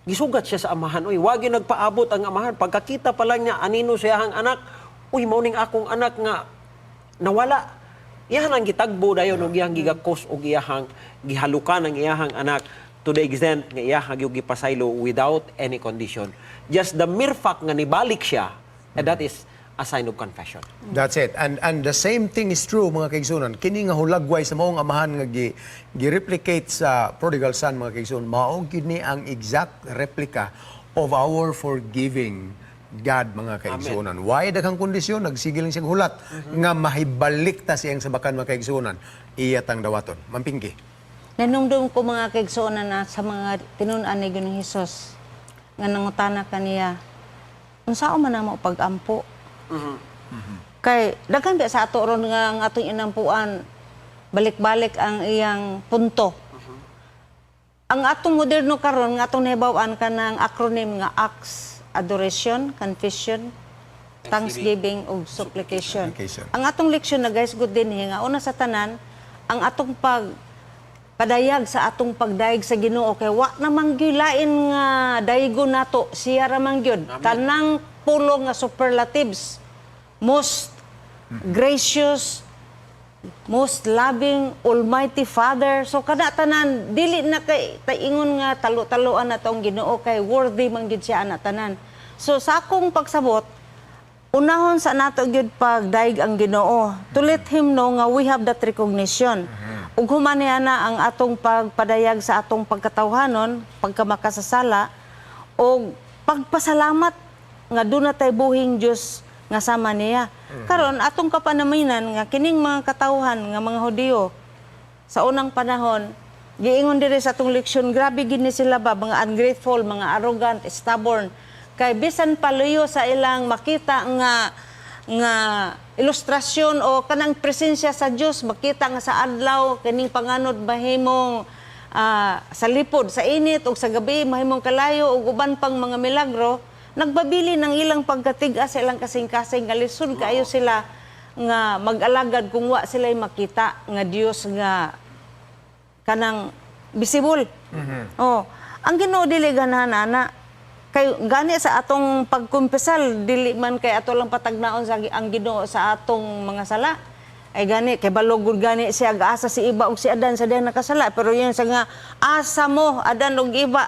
gisugat siya sa amahan. Uy, wag yung nagpaabot ang amahan. Pagkakita pa lang niya anino sa iyahang anak, "Uy, mao ning akong anak nga nawala." Iyahan ang gitagbo dayon og iyang gigakos og iyahang gihalukan ang iyahang anak to the extent nga iyahang gyud gipasaylo without any condition. Just the mere fact nga nibalik siya, and that is a sign of confession. That's it. And the same thing is true, mga kaigsunan. Kini nga hulagway sa maong amahan nga gi replicate sa prodigal son, mga kaigsunan, mao gyud ni ang exact replica of our forgiving God, mga kaigsunan. Why daghang kondisyon, nagsige lang siyang hulat nga mahibalik ta siyang sabakan, mga kaigsunan. Iya tang dawaton. Ma'am Pinky. Nanumdum ko, mga kaigsuonan, na sa mga tinun-an ni Ginoong Hesus nga nangutana kaniya, "Unsaon man namo pag-ampo?" Kay daghan ba sa ato ron nga ang atong inampuan, balik-balik ang iyang punto. Ang atong moderno karon nga atong nahibaw-an kanang acronym nga ACTS: adoration, confession, thanksgiving ug supplication. Supplication. Ang atong leksyon na guys good din nga una sa tanan ang atong pag padayag sa atong pagdayeg sa Ginoo kay wa namang gilain nga daygon nato, siya ra man gyud tanang pulo nga superlatives: most gracious, most loving, almighty Father. So kada tanan dili na kay taingon nga talo-taloan na tong Ginoo kay worthy man gyud siya ana tanan. So sa akong pagsabot, unahon sa nato gyud pagdayeg ang Ginoo to let him know nga we have that recognition. Ug human niya na ang atong pagpadayag sa atong pagkatawhanon, pagkamakasasala og pagpasalamat nga doon na tay buhing Dios nga sama niya. Karon atong kapanaminan nga kining mga katawhan nga mga Hudiyo sa unang panahon, giingon diri sa atong leksyon, grabe gid ni sila ba, mga ungrateful, mga arrogant, stubborn. Kay bisan paluyo sa ilang makita nga nga ilustrasyon o kanang presensya sa Dios, makita nga sa adlaw kining panganod mahimong sa lipod sa init ug sa gabi mahimong kalayo ug uban pang mga milagro, nagbabili ng ilang pagkatig-a sa ilang kasing-kasing nga lisod kaayo sila nga mag-alagad kung wa sila makita nga Dios nga kanang visible. Oh, ang Ginoo dili ganahan ana. Kay gani sa atong pagkumpisal, dili man kay ato lang patagnaon sa ang Ginoo sa atong mga sala. Ay gani kay balogod gani siya asa si Eva ug si Adan sa dihang nakasala, pero yun sa nga asa mo, Adan ug Eva,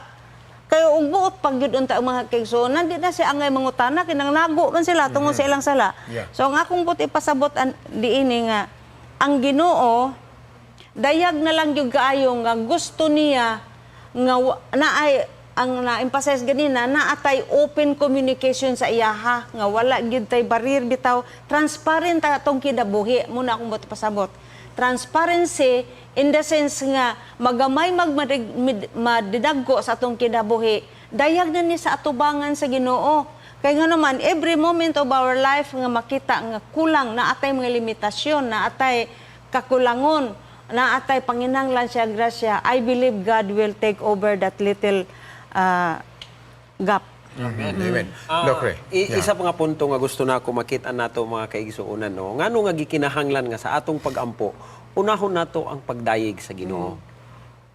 kay ug buot pag gyud unta ang mga kaigsuonan, di na siya angay mangutana kay nangnago man sila tungod sa ilang sala. So ang akong buot ipasabot diini nga ang Ginoo dayag na lang gyud kaayo nga gusto niya nga naay Ang na-emphasize ganina, naa tay open communication sa iyaha nga wala gyud tay barrier bitaw, transparent ta atong kinabuhi. Muna akong buot pasabot, transparency in the sense nga magamay madidagko sa atong kinabuhi, dayag na ni sa atubangan sa Ginoo. Kay nga naman, every moment of our life nga makita nga kulang naa tay mga limitasyon, naa tay kakulangon, naa tay panginahanglan siya grasya, I believe God will take over that little gap. Amen. Amen. Doc Ray. Isa pa nga punto nga gusto na ako makita nato, mga kaigsuonan, no. Ngano nga gikinahanglan nga sa atong pagampo, unahon nato ang pagdayeg sa Ginoo?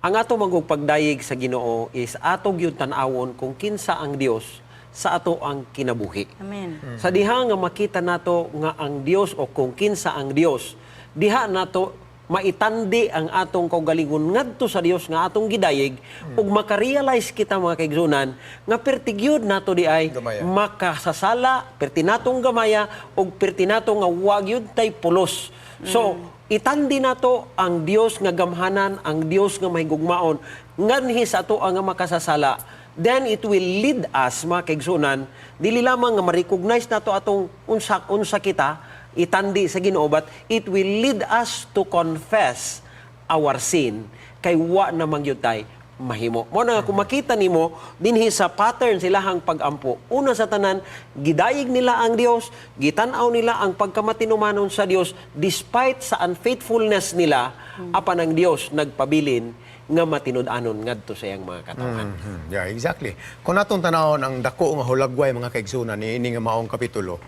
Ang ato magug pagdayeg sa Ginoo is ato gyud tan-awon kung kinsa ang Dios sa ato ang kinabuhi. Amen. Sa diha nga makita nato nga ang Dios o kung kinsa ang Dios, diha nato maitandi ang atong kaugalingon ngadto sa Dios nga atong gidayeg ug makarealize kita, mga kaigsuonan, nga perti gyud nato di ay Gamaya. Makasasala, perti natong gamaya ug perti nato nga wa gyud tay pulos. So, itandi nato ang Dios nga gamhanan, ang Dios nga mahigugmaon nganhi sa ato ang nga makasasala. Then it will lead us, mga kaigsuonan, dili lamang nga ma-recognize nato atong unsa unsa kita itandi sa Ginoo, but it will lead us to confess our sin kay wa na man gyud tay mahimo. Mo na nga kung makita nimo dinhi sa pattern silahang pagampo. Una sa tanan, gidayeg nila ang Dios, gitan-aw nila ang pagkamatinumanon sa Dios despite sa unfaithfulness nila, apan ang Dios nagpabilin nga matinud-anon ngadto sa iyang mga katawhan. Yeah, exactly. Kung atong tanawon ang dako nga hulagway, mga kaigsunan, ni ini nga maong kapitulo,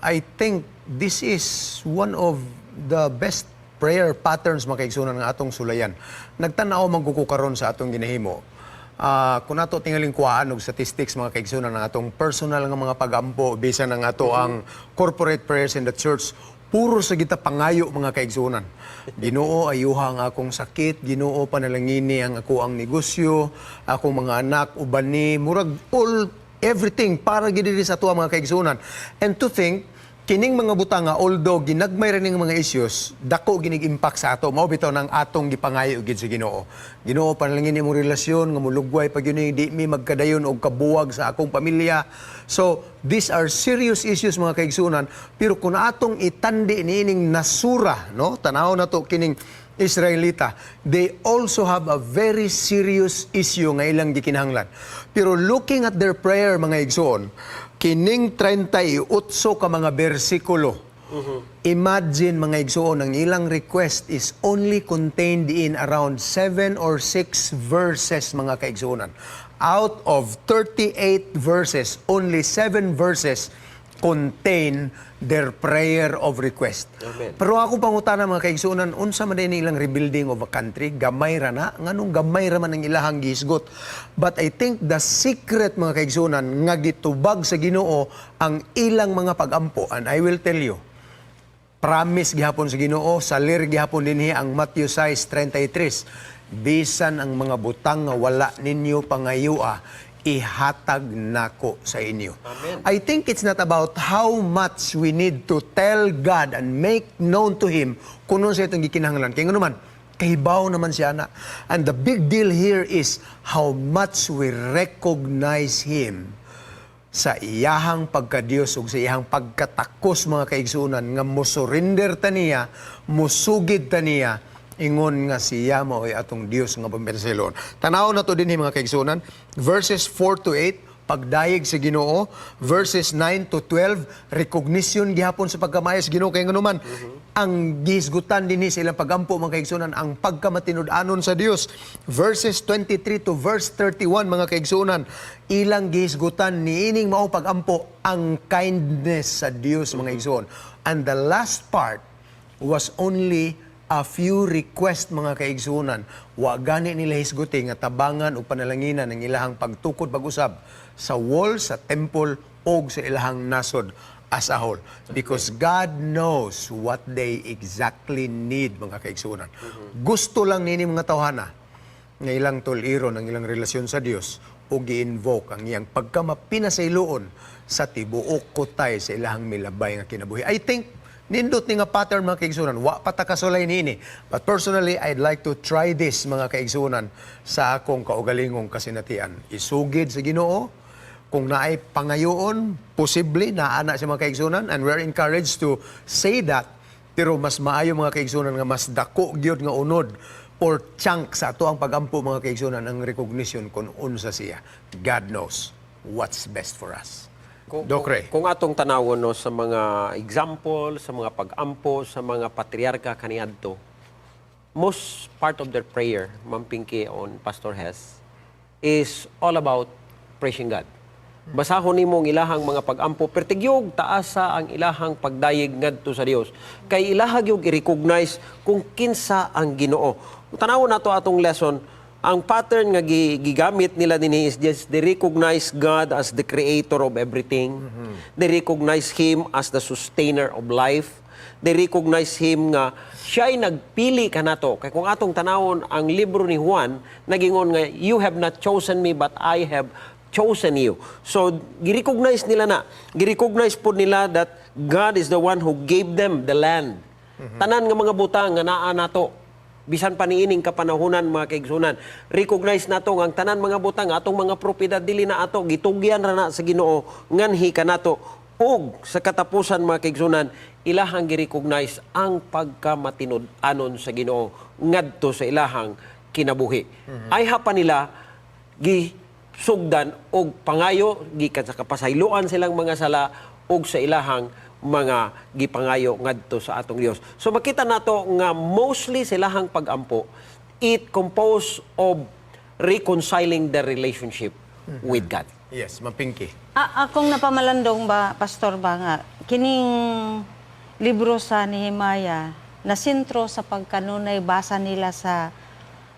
I think this is one of the best prayer patterns, mga kaigsunan, nga atong sulayan. Nagtanaw man ko karon sa atong ginahimo. Kung ato tingaling kuhaan og statistics, mga kaigsunan, ng atong personal nga mga pagampo bisan ang ato ang corporate prayers in the church, puro sa kita pangayo, mga kaigsunan. Ginoo, ayuha ang akong sakit, Ginoo, panalangini ang ako ang negosyo, akong mga anak, ubani, murag all everything para gid diri sa atuwa, mga kaigsunan. And to think kining mga butanga, although ginagmay ra ning mga issues, dako ginig impact sa ato. Mao bitaw nang atong gipangayo gid sa Ginoo. Ginoo, panalangin imong relasyon nga mulugway pag yun, di mi magkadayon og kabuwag sa akong pamilya. So these are serious issues, mga kaigsunan, pero kung atong itandi niining nasura, no, tanaw na to kining Israelita, they also have a very serious issue nga ilang gikinahanglan. Pero looking at their prayer, mga igsoon, kining 38 ka mga bersikulo, imagine, mga igsoon, ang ilang request is only contained in around 7 or 6 verses, mga kaigsuonan. Out of 38 verses, only 7 verses contain their prayer of request. Amen. Pero ako pangutana, mga kaigsuonan, unsa man din ilang rebuilding of a country? Gamay ra na, nganong gamay ra man ang ilahang gihisgot? But I think the secret, mga kaigsuonan, nga gitubag sa Ginoo ang ilang mga pagampo, and I will tell you, promise gihapon sa Ginoo, salir gihapon dinhi ang Matthew 6:33. Bisan ang mga butang nga wala ninyo pangayua, ihatag nako sa inyo. Amen. I think it's not about how much we need to tell God and make known to Him kung sa itong gikinahanglan. Kaya nga naman, kahibaw naman siya na. And the big deal here is how much we recognize Him sa iyahang pagkadiyos ug sa iyahang pagkatakos, mga kaigsuonan, nga mosurrender ta niya, musugid ta niya, ingon nga siya mao'y atong Dios nga pamperselon. Tanaw na to dinhi, mga kaigsuonan, verses 4 to 8, pagdayeg sa Ginoo, verses 9 to 12, recognition gihapon sa pagkamaayo sa Ginoo, kay nganuman ang gihisgutan dinhi sa ilang pagampo, mga kaigsuonan, ang pagkamatinud-anon sa Dios. Verses 23 to verse 31, mga kaigsuonan, ilang gihisgutan niining mao pagampo ang kindness sa Dios, mga igsoon. And the last part was only a few request, mga kaigsuonan. Wa gani nila hisguti nga tabangan o panalanginan ang ilahang pagtukod pag-usab sa wall, sa temple og sa ilahang nasod as a whole. Because God knows what they exactly need, mga kaigsuonan. Gusto lang nini mga tawhana nga ilang tuliron ang ilang relasyon sa Dios o gi-invoke ang iyang pagkamapinasayloon sa tibuok kutay sa ilahang milabay nga kinabuhi. I think Nindot ni nga pattern, mga kaigsunan. Wa pa ta kasulay niini. But personally, I'd like to try this, mga kaigsunan, sa akong kaugalingong kasinatian. Isugid sa Ginoo kung naay pangayoon, posible naa na sa mga kaigsunan, and we're encouraged to say that. Pero mas maayo, mga kaigsunan, nga mas dako gyud nga unod or chunk sa atoang pagampo, mga kaigsunan, ang recognition kung unsa siya. God knows what's best for us. Doc Ray. Kung atong tanawon, no, sa mga example, sa mga pag-ampo, sa mga patriarka kaniadto, most part of their prayer, Ma'am Pinky and Pastor Hess, is all about praising God. Basahon nimo ang ilahang mga pag-ampo, pertigyog taasa ang ilahang pagdayeg ngadto sa Dios. Kay ilaha gyud i-recognize kung kinsa ang Ginoo. Kung tanawon nato atong lesson, ang pattern nga gigamit nila dinhi is just they recognize God as the creator of everything. They recognize Him as the sustainer of life. They recognize Him nga siya'y nagpili kanato. Kay kung atong tanawon ang libro ni Juan, nagingon nga, "You have not chosen me, but I have chosen you." So, gi-recognize nila na. Gi-recognize po nila that God is the one who gave them the land. Tanan nga mga butang nga naa nato bisan pa niining kapanahunan, mga kaigsunan, recognize nato nga ang tanan mga butang, atong mga propiedad, dili na ato, gitugyan ra na sa Ginoo nganhi kanato. Ug sa katapusan, mga kaigsunan, ilahang gi-recognize ang pagkamatinud-anon sa Ginoo ngadto sa ilahang kinabuhi. Ay pa nila gisugdan og pangayo gikan sa kapasayloan silang mga sala ug sa ilahang mga gipangayo ngadto sa atong Dios. So makita nato nga mostly silahang pagampo, it composed of reconciling the relationship with God. Yes, Ma'am Pinky. Ah, akong napamalandong ba, Pastor ba, nga kining libro sa Nehemiah na sentro sa pagkanunay basa nila sa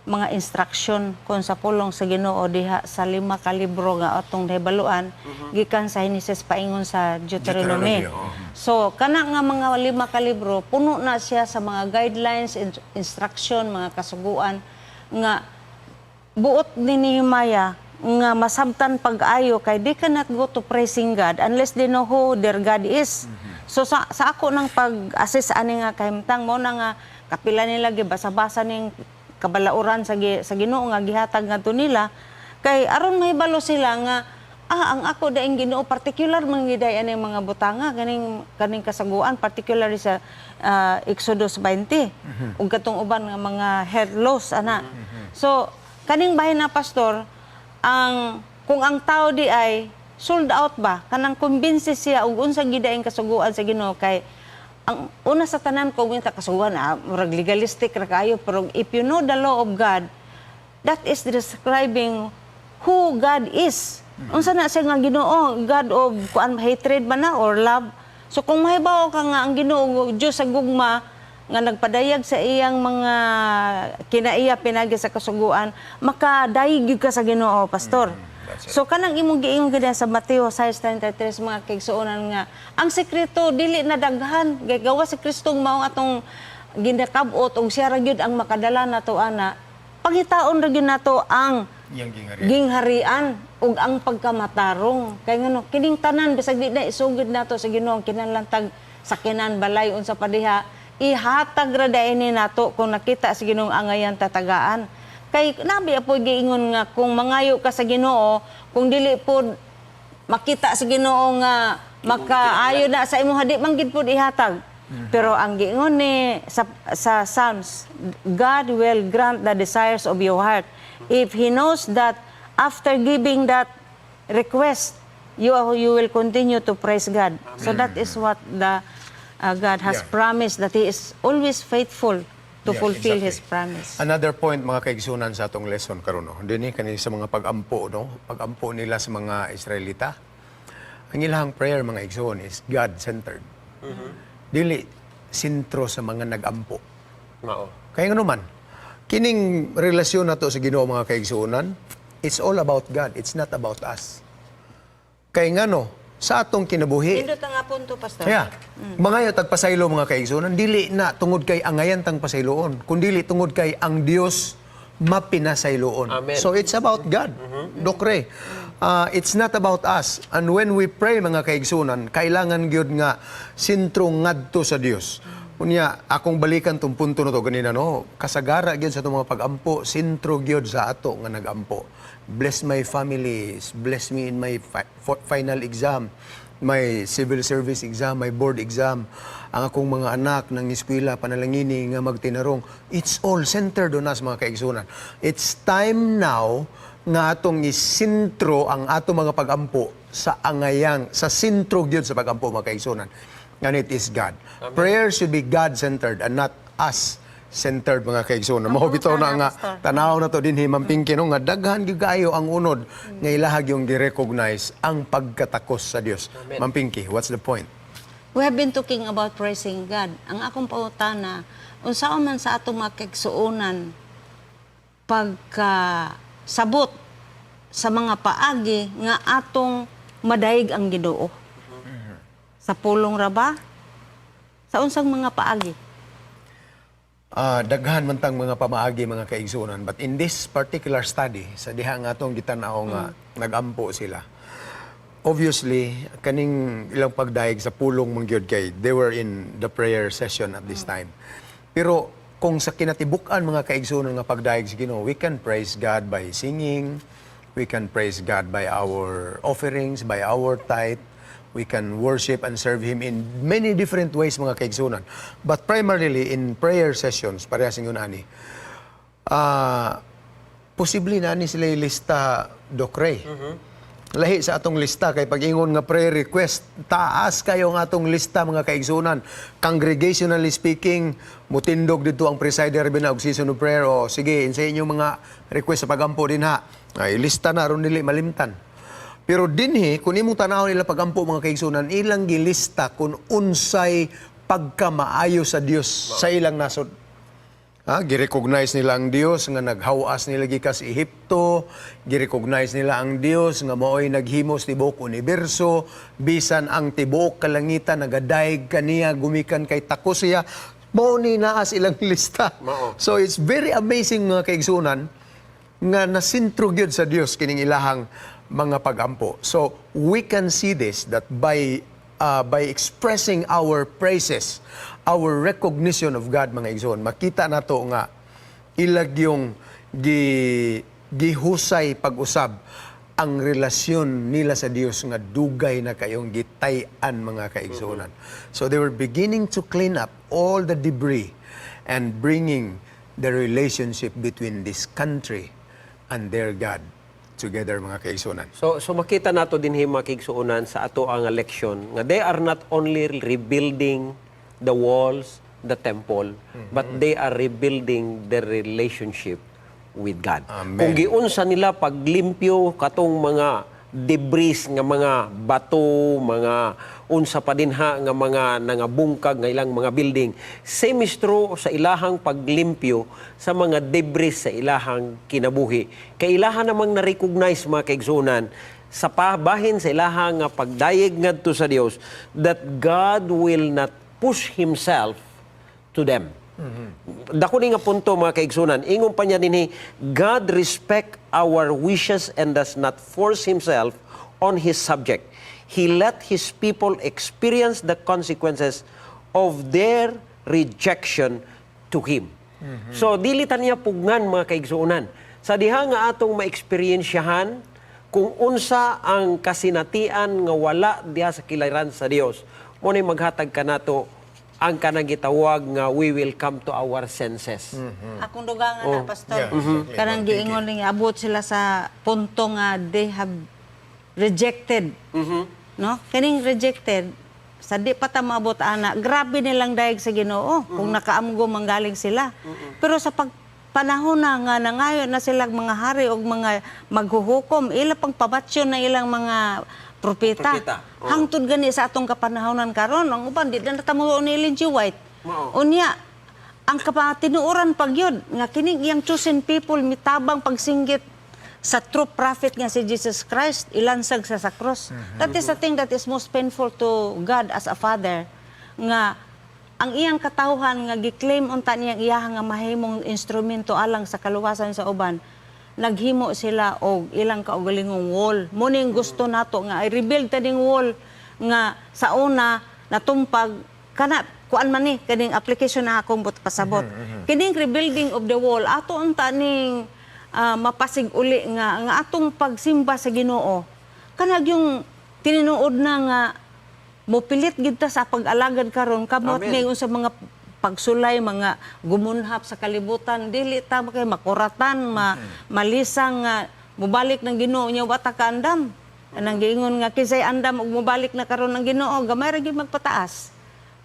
mga instruction kon sa pulong sa Ginoo diha sa lima ka libro nga atong nahibaluan gikan sa Genesis paingon sa Deuteronomy. Deuteronomy, oo. So kana nga mga lima ka libro, puno na siya sa mga guidelines, instruction, mga kasuguan nga buot ni Nehemiah nga masabtan pag-ayo kay they cannot go to praising God unless they know who their God is. So sa ako nang pag-assess ani nga kahimtang mo na nga kapila nila gibasa-basa ning kabalauran sa Ginoo nga gihatag ngadto nila kay aron mahibalo sila nga ang ako daing Ginoo particular man giday ani mga butanga kaning kaning kasaguan, particularly sa Exodus 20 ug katong uban nga mga health laws ana. So kaning bahin na, Pastor, ang kung ang tao di ay sold out ba, kanang kumbinsi siya og unsa gidaing kasuguan sa Ginoo, kay ang una sa tanan ko winta kasuguan, murag legalistic ra kayo, pero if you know the law of God, that is describing who God is. Unsa na siya nga Ginoo? God of kuan, hatred ba na or love? So kung mahibaw ka nga ang Ginoo Dios sa gugma nga nagpadayag sa iyang mga kinaiya pinagi sa kasuguan, makadayeg gyud ka sa Ginoo, Pastor. So kanang imong giingon gid sa Mateo 6:33, mga kaigsuonan, nga ang sekreto dili na daghan kay gawa si Kristong mao atong ginakab-ot ug siya ra gyud ang makadala nato ana. Pangitaon ra gyud nato ang Iyang gingharian. Gingharian ug ang pagkamatarong, kay ngano kining tanan bisag di na isugid nato sa Ginoo, kinahanglan tag sakinan, balay, unsa pa diha, ihatag ra daini nato kung nakita sa Ginoo angayan tatagaan. Kay nabi apoy giingon nga kung mangayo ka sa Ginoo, kung dili pod makita sa Ginoo nga makaayo na sa imong, di man gid pod ihatag. Pero ang giingon ni sa Psalms, God will grant the desires of your heart if He knows that after giving that request, you will continue to praise God. So that is what the God has promised, that He is always faithful to fulfill His promise. Another point, mga kaigsunan, sa atong lesson karon, no. Dinhi kani sa mga pag-ampo, no, pag-ampo nila sa mga Israelita. Ang ilahang prayer, mga igsuon, is God-centered. Dili sentro sa mga nag-ampo. Mao. Kaya nga naman, kining relasyon nato sa Ginoo, mga kaigsuonan, it's all about God. It's not about us. Kay ngano, sa atong kinabuhi, Nindot nga punto, Pastor. Kaya, mangayo tag pasaylo, mga kaigsuonan, dili na tungod kay angayan tang pasayloon, kundili tungod kay ang Dios mapinasayloon. Amen. So it's about God. Doc Ray. It's not about us. And when we pray, mga kaigsunan, kailangan gyud nga sentro ngadto sa Dios. Unya, akong balikan tong punto na to ganina, no. Kasagara gyud sa atong mga pagampo, sentro gyud sa ato nga nagampo. Bless my families, bless me in my final exam, my civil service exam, my board exam, ang akong mga anak ng eskwela, panalangini nga magtinarong. It's all centered on us, mga kaigsunan. It's time now nga atong isintro ang atong mga pagampo sa angayang, sa sentro gyud sa pagampo, mga kaigsunan. And it is God. Prayer should be God-centered and not us centered, mga kaigsunan. Mao bitaw na nga tanaw na to dinhi, Ma'am Pinky, no, nga daghan gyud kaayo ang unod nga ilahag yung gi-recognize ang pagkatakos sa Dios. Ma'am Pinky, what's the point? We have been talking about praising God. Ang akong pangutana, unsaon man sa atong mga kaigsuonan pagka sabot sa mga paagi nga atong madayeg ang Ginoo? Sa pulong ra ba? Sa unsang mga paagi? Daghan man tang mga pamaagi, mga kaigsunan, but in this particular study sa diha nga atong gitan-aw nga nagampo sila, obviously kaning ilang pagdayeg sa pulong man gyud kay they were in the prayer session at this time. Pero kung sa kinatibuk-an, mga kaigsunan, nga pagdayeg sa Ginoo, we can praise God by singing, we can praise God by our offerings, by our tithe. We can worship and serve Him in many different ways, mga kaigsunan. But primarily in prayer sessions, parehas ingon ani. Posible na ni sila lista, Doc Ray. Lahi sa atong lista kay pag-ingon nga prayer request, taas kayo ang atong lista, mga kaigsunan. Congregationally speaking, mutindog dito ang presider bina og season of prayer o sige, sa inyong mga request sa pagampo din ha. Ay lista na aron dili malimtan. Pero dinhi, kung imong tanawon nila pagampo, mga kaigsunan, ilang gilista kung unsay pagkamaayo sa Dios sa ilang nasod. Ha, gi-recognize nila ang Dios nga naghawas nila gikan sa Ehipto, gi-recognize nila ang Dios nga maoy naghimos tibuok universo, bisan ang tibuok kalangitan nagadayeg kaniya gumikan kay takos siya. Mao ni naa sa ilang lista. Mao. So it's very amazing, mga kaigsunan, nga nasintro gyud sa Dios kining ilahang mga pagampo. So we can see this, that by expressing our praises, our recognition of God, mga igsoon, makita nato nga ilag yung gihusay pag-usab ang relasyon nila sa Dios nga dugay na kayong gitay-an, mga kaigsuonan. So they were beginning to clean up all the debris and bringing the relationship between this country and their God together, mga kaigsuonan. So makita nato dinhi, mga kaigsuonan, sa ato ang leksyon nga they are not only rebuilding the walls, the temple, but they are rebuilding their relationship with God. Amen. Kung giunsa nila paglimpyo katong mga debris nga mga bato, mga unsa pa dinha nga mga nangabungkag nga ilang mga building. Same is true sa ilahang paglimpyo sa mga debris sa ilahang kinabuhi. Kay ilahan namang na-recognize, mga kaigsunan, sa pabahin sa ilahang nga pagdayeg ngadto sa Dios that God will not push himself to them. Dako ni nga punto, mga kaigsunan. Ingon pa niya dinhi, God respect our wishes and does not force himself on his subject. He let his people experience the consequences of their rejection to him. So dili ta niya pugnan, mga kaigsuonan. Sa diha nga atong maeksperiensyahan kung unsa ang kasinatian nga wala diha sa kilayran sa Dios, mo ni maghatag kanato ang kanang gitawag nga we will come to our senses. Akong dugangan na, Pastor. Yeah, exactly. Kanang giingon nga abot sila sa punto nga they have rejected. No? Kaning rejected sa di pa ta maabot ana, grabe nilang dayeg sa Ginoo kung nakaamgo manggaling sila. Pero sa pag panahon na nga nangayo na sila mga hari og mga maghuhukom, ila pang pabatsyon na ilang mga propeta. Propeta, oo. Hangtod gani sa atong kapanahonan karon, ang uban di na tamo ni Ellen G. White. Mao. Unya, ang kapatinuoran pag yun, nga kining iyang chosen people mitabang pagsinggit sa true prophet nga si Jesus Christ, ilansag sa cross. That is the thing that is most painful to God as a father, nga ang iyang katawhan nga gi-claim unta niyang iyaha nga mahimong instrumento alang sa kaluwasan sa uban. Naghimo sila og ilang kaugalingong wall. Mo ning gusto nato nga i rebuild ta ning wall nga sa una natumpag kana kuan man ni kaning application na akong but pasabot. Kining rebuilding of the wall ato unta ning mapasig uli nga nga atong pagsimba sa Ginoo. Kanag yung tinuod na nga mopilit gid ta sa pag-alagad karon kamot Amen. ni sa mga pagsulay, mga gumunhap sa kalibutan, dili ta kay makuratan, malisang nga mobalik ng Ginoo nya wa ta kaandam. Anang giingon nga kinsay andam og mobalik na karon ang Ginoo, gamay ra gyud magpataas.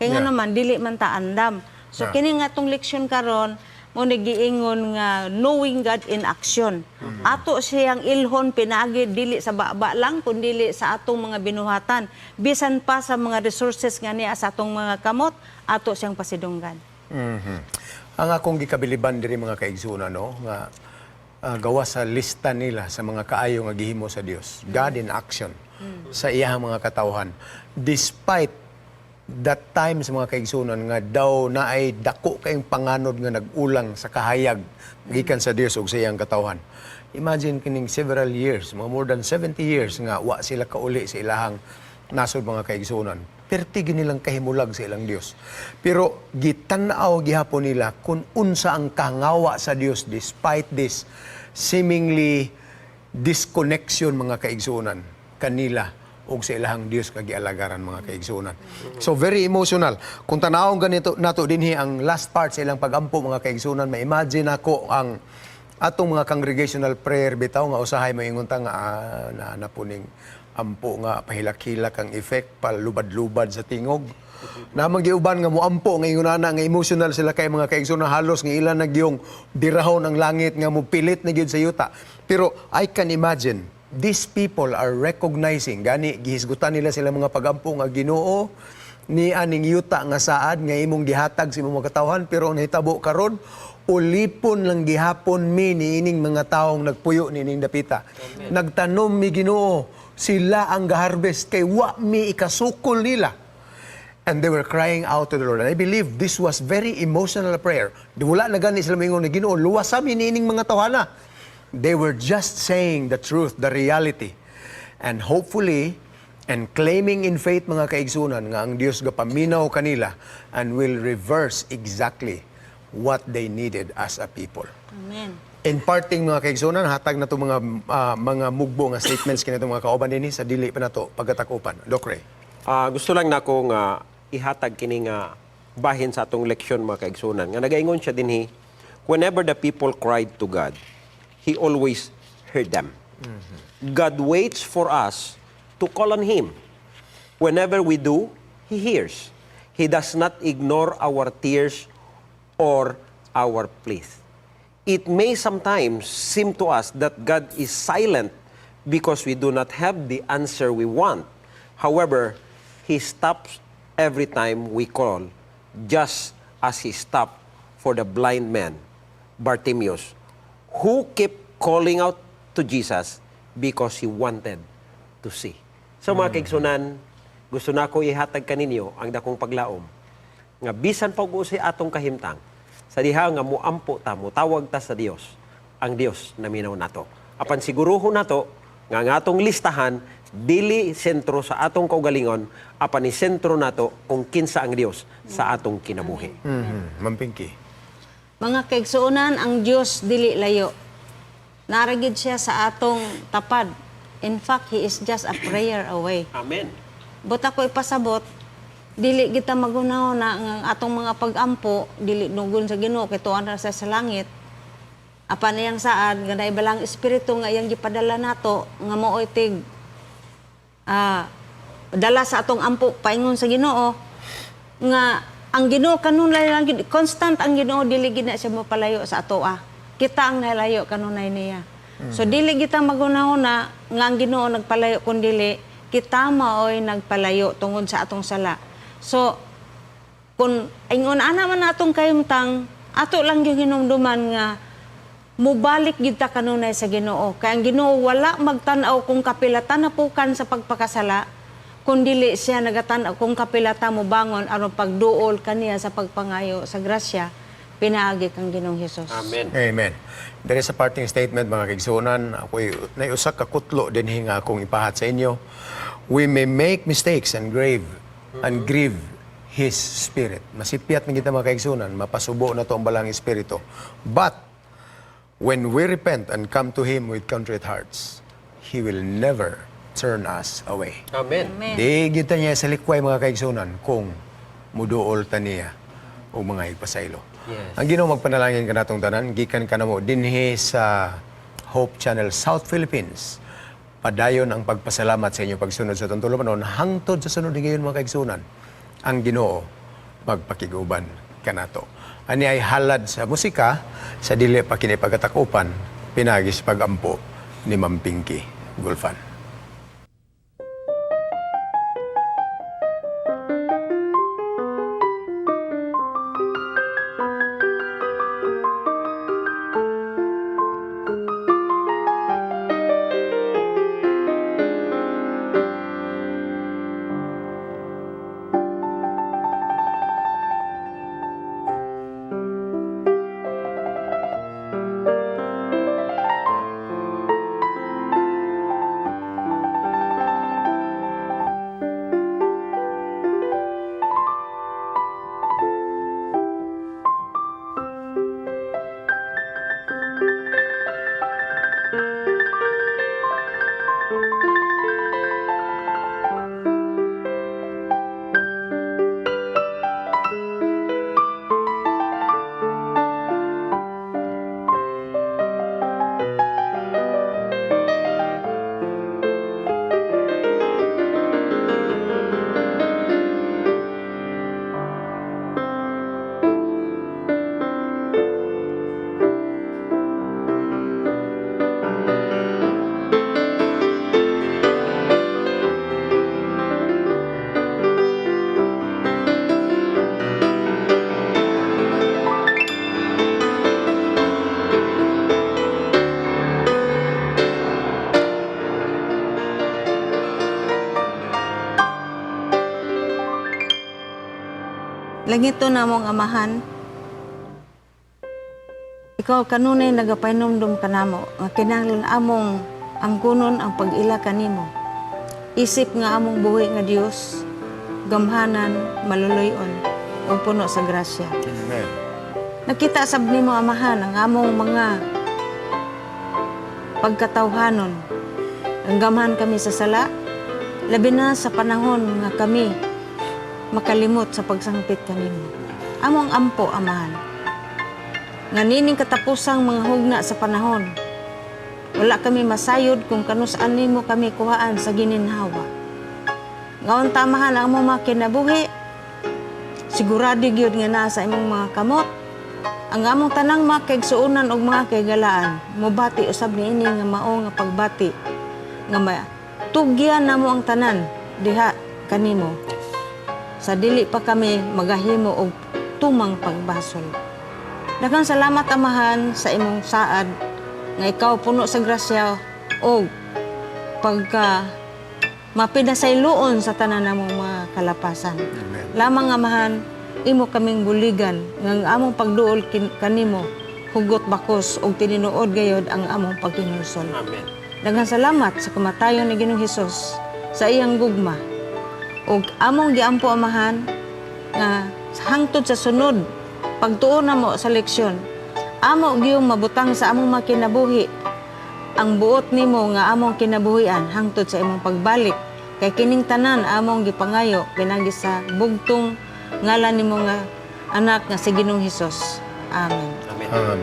Kay nga naman dili man ta andam. So kini nga atong leksyon karon mo ni giingon nga knowing God in action. Ato siyang ilhon pinaagi dili sa baba lang kun dili sa atong mga binuhatan. Bisan pa sa mga resources nga niya sa atong mga kamot, ato siyang pasidunggan. Ang akong gikabiliban diri, mga kaigsuonan, no, nga gawa sa lista nila sa mga kaayo nga gihimo sa Dios. God in action sa iyahang mga katawhan. Despite that time sa mga kaigsuonan nga daw naay dako kayong panganod nga nag-ulang sa kahayag gikan sa Dios ug sa iyang katawhan. Imagine kining several years, mga more than 70 years nga wa sila kauli sa ilahang nasod, mga kaigsuonan. Perti nilang kahimulag sa ilang Dios. Pero gitan-aw gihapon nila kung unsa ang kangawa sa Dios despite this seemingly disconnection, mga kaigsuonan, kanila ug sa ilahang Dios nga gialagaran, mga kaigsuonan. So very emotional. Kung tanawon ganito nato dinhi ang last part sa ilang pagampo, mga kaigsuonan, ma-imagine ako ang atong mga congregational prayer bitaw nga usahay moingon ta nga na na puning ampo nga pahilak-hilak ang effect, palubad-lubad sa tingog. Namang giuban nga moampo nga ingon ana nga emotional sila kay, mga kaigsuonan, halos nga ilan nagyong birahon ang langit nga mopilit na gyud sa yuta. Pero I can imagine these people are recognizing gani gihisgutan nila sila mga pagampo nga, "Ginoo, ni aning yuta nga saad nga imong gihatag sa imong mga katawhan, pero ang nahitabo karon, ulipon lang gihapon mi niining mga taong nagpuyo niining dapita. Nagtanom mi, Ginoo, sila ang gaharvest kay wa mi ikasukol nila." And they were crying out to the Lord. And I believe this was very emotional prayer. Di wala na gani sila moingon, "Ginoo, luwasa mi niining mga tawhana." They were just saying the truth, the reality. And hopefully, and claiming in faith, mga kaigsuonan, nga ang Dios gapaminaw kanila and will reverse exactly what they needed as a people. Amen. In parting, mga kaigsuonan, hatag na to mga mugbo nga statements kini mga kauban dinhi sa dili pa nato pagkatakupan. Doc Ray. Gusto lang nako nga ihatag kini nga bahin sa atong leksyon, mga kaigsuonan, nga nagaingon siya dinhi, whenever the people cried to God, He always heard them. God waits for us to call on Him. Whenever we do, He hears. He does not ignore our tears or our pleas. It may sometimes seem to us that God is silent because we do not have the answer we want. However, He stops every time we call, just as He stopped for the blind man, Bartimaeus, who kept calling out to Jesus because he wanted to see. So mga kaigsuonan, gusto na ko ihatag kaninyo ang dakong paglaom nga bisan pa og unsay atong kahimtang sa diha nga muampo ta, mutawag ta sa Dios, ang Dios naminaw nato. Apan siguruhon nato nga ang atong listahan dili sentro sa atong kaugalingon, apan ni sentro nato kung kinsa ang Dios sa atong kinabuhi. Ma'am Pinky. Mga kaigsuonan, ang Dios dili layo. Naa ra gid siya sa atong tapad. In fact, He is just a prayer away. Amen. But ako ipasabot, dili kita magunaw na ang atong mga pagampo, dili nugon sa Ginoo kay tuan ra sa langit. Apan iyang saad nga naay Balaang Espiritu nga iyang gipadala nato nga mao'y tig dala sa atong ampo paingon sa Ginoo nga ang Ginoo kanunay lang gid, constant ang Ginoo, dili gid na siya mapalayo sa atoa. Kita ang nalayo kanunay niya. So dili kita magunahuna nga ang Ginoo nagpalayo, kun dili kita maoy nagpalayo tungod sa atong sala. So kung ingon ana man atong kahimtang, ato lang yung hinumduman nga mubalik gid ta kanunay sa Ginoo. Kay ang Ginoo wala magtan-aw kung kapila ta napukan sa pagpakasala, kun dili siya nagatan-aw kung kapila ta mobangon aron pagduol kaniya sa pagpangayo sa grasya. Pinaagi kang Ginoong Hesus. Amen. Amen. Diri sa parting statement, mga kaigsuonan, ako'y naiusak ka kutlo dinhi nga akong ipahat sa inyo. We may make mistakes and grieve His Spirit. Masipyat na kita, mga kaigsuonan, mapasubo na to ang balaang espiritu. But when we repent and come to Him with contrite hearts, He will never turn us away. Amen. Amen. Di gyud ta niya salikway, mga kaigsuonan, kung muduol ta niya o mga ipasaylo. Yes. Ang Ginoo magpanalangin kanatong tanan gikan kanamo dinhi sa Hope Channel South Philippines. Padayon ang pagpasalamat sa inyo pagsunod sa atong tulumanon hangtod sa sunod higayon, mga kaigsuonan. Ang Ginoo magpakiguban kanato. Ani ay halad sa musika sa dili pa kini pagkatakupan pinaagi sa pagampo ni Ma'am Pinky Gulfan. Langito namong Amahan, ikaw kanunay nagapainomdom kanamo nga kinahanglan among angkunon ang pag-ila kanimo. Isip nga among buhi nga Dios, gamhanan, maluloy-on, ug puno sa grasya. Amen. Nakita sab nimo, Amahan, ang among mga pagkatawhanon. Ang gamhan kami sa sala, labi na sa panahon nga kami makalimot sa pagsangpit kanimo. Among ampo, Amahan, nga nining katapusang mga hugna sa panahon, wala kami masayod kung kanus-an nimo kami kuhaan sa gininhawa. Ngaon tamahan ang among mga kinabuhi, sigurado gyud nga naa sa imong mga kamot ang among tanang mga kaigsuonan og mga kaigalaan. Mobati usab niini nga mao nga pagbati nga matugyan namo ang tanan diha kanimo sa dili pa kami magahimo og tumang pagbasol. Daghang salamat, Amahan, sa imong saad nga ikaw puno sa grasya og pagka mapinasayloon sa tanan namong mga kalapasan. Amen. Lamang, Amahan, imo kaming buligan nga ang among pagduol kanimo hugot bakos ug tinuod gayod ang among paghinulsol. Amen. Daghang salamat sa kamatayon ni Ginoong Hesus sa iyang gugma. Ug among giampo, Amahan, nga hangtod sa sunod pagtuon namo sa leksyon, amo giyong mabutang sa among mga kinabuhi ang buot nimo nga among kinabuhian hangtod sa imong pagbalik, kay kining tanan among gipangayo pinagi sa bugtong ngalan nimo nga anak nga si Ginoong Hesus. Amen. Amen. Amen.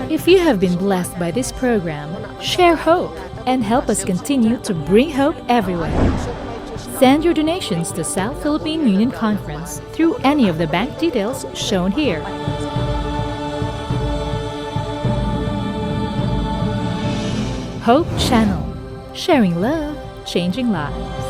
If you have been blessed by this program, share hope and help us continue to bring hope everywhere. Send your donations to South Philippine Union Conference through any of the bank details shown here. Hope Channel, sharing love, changing lives.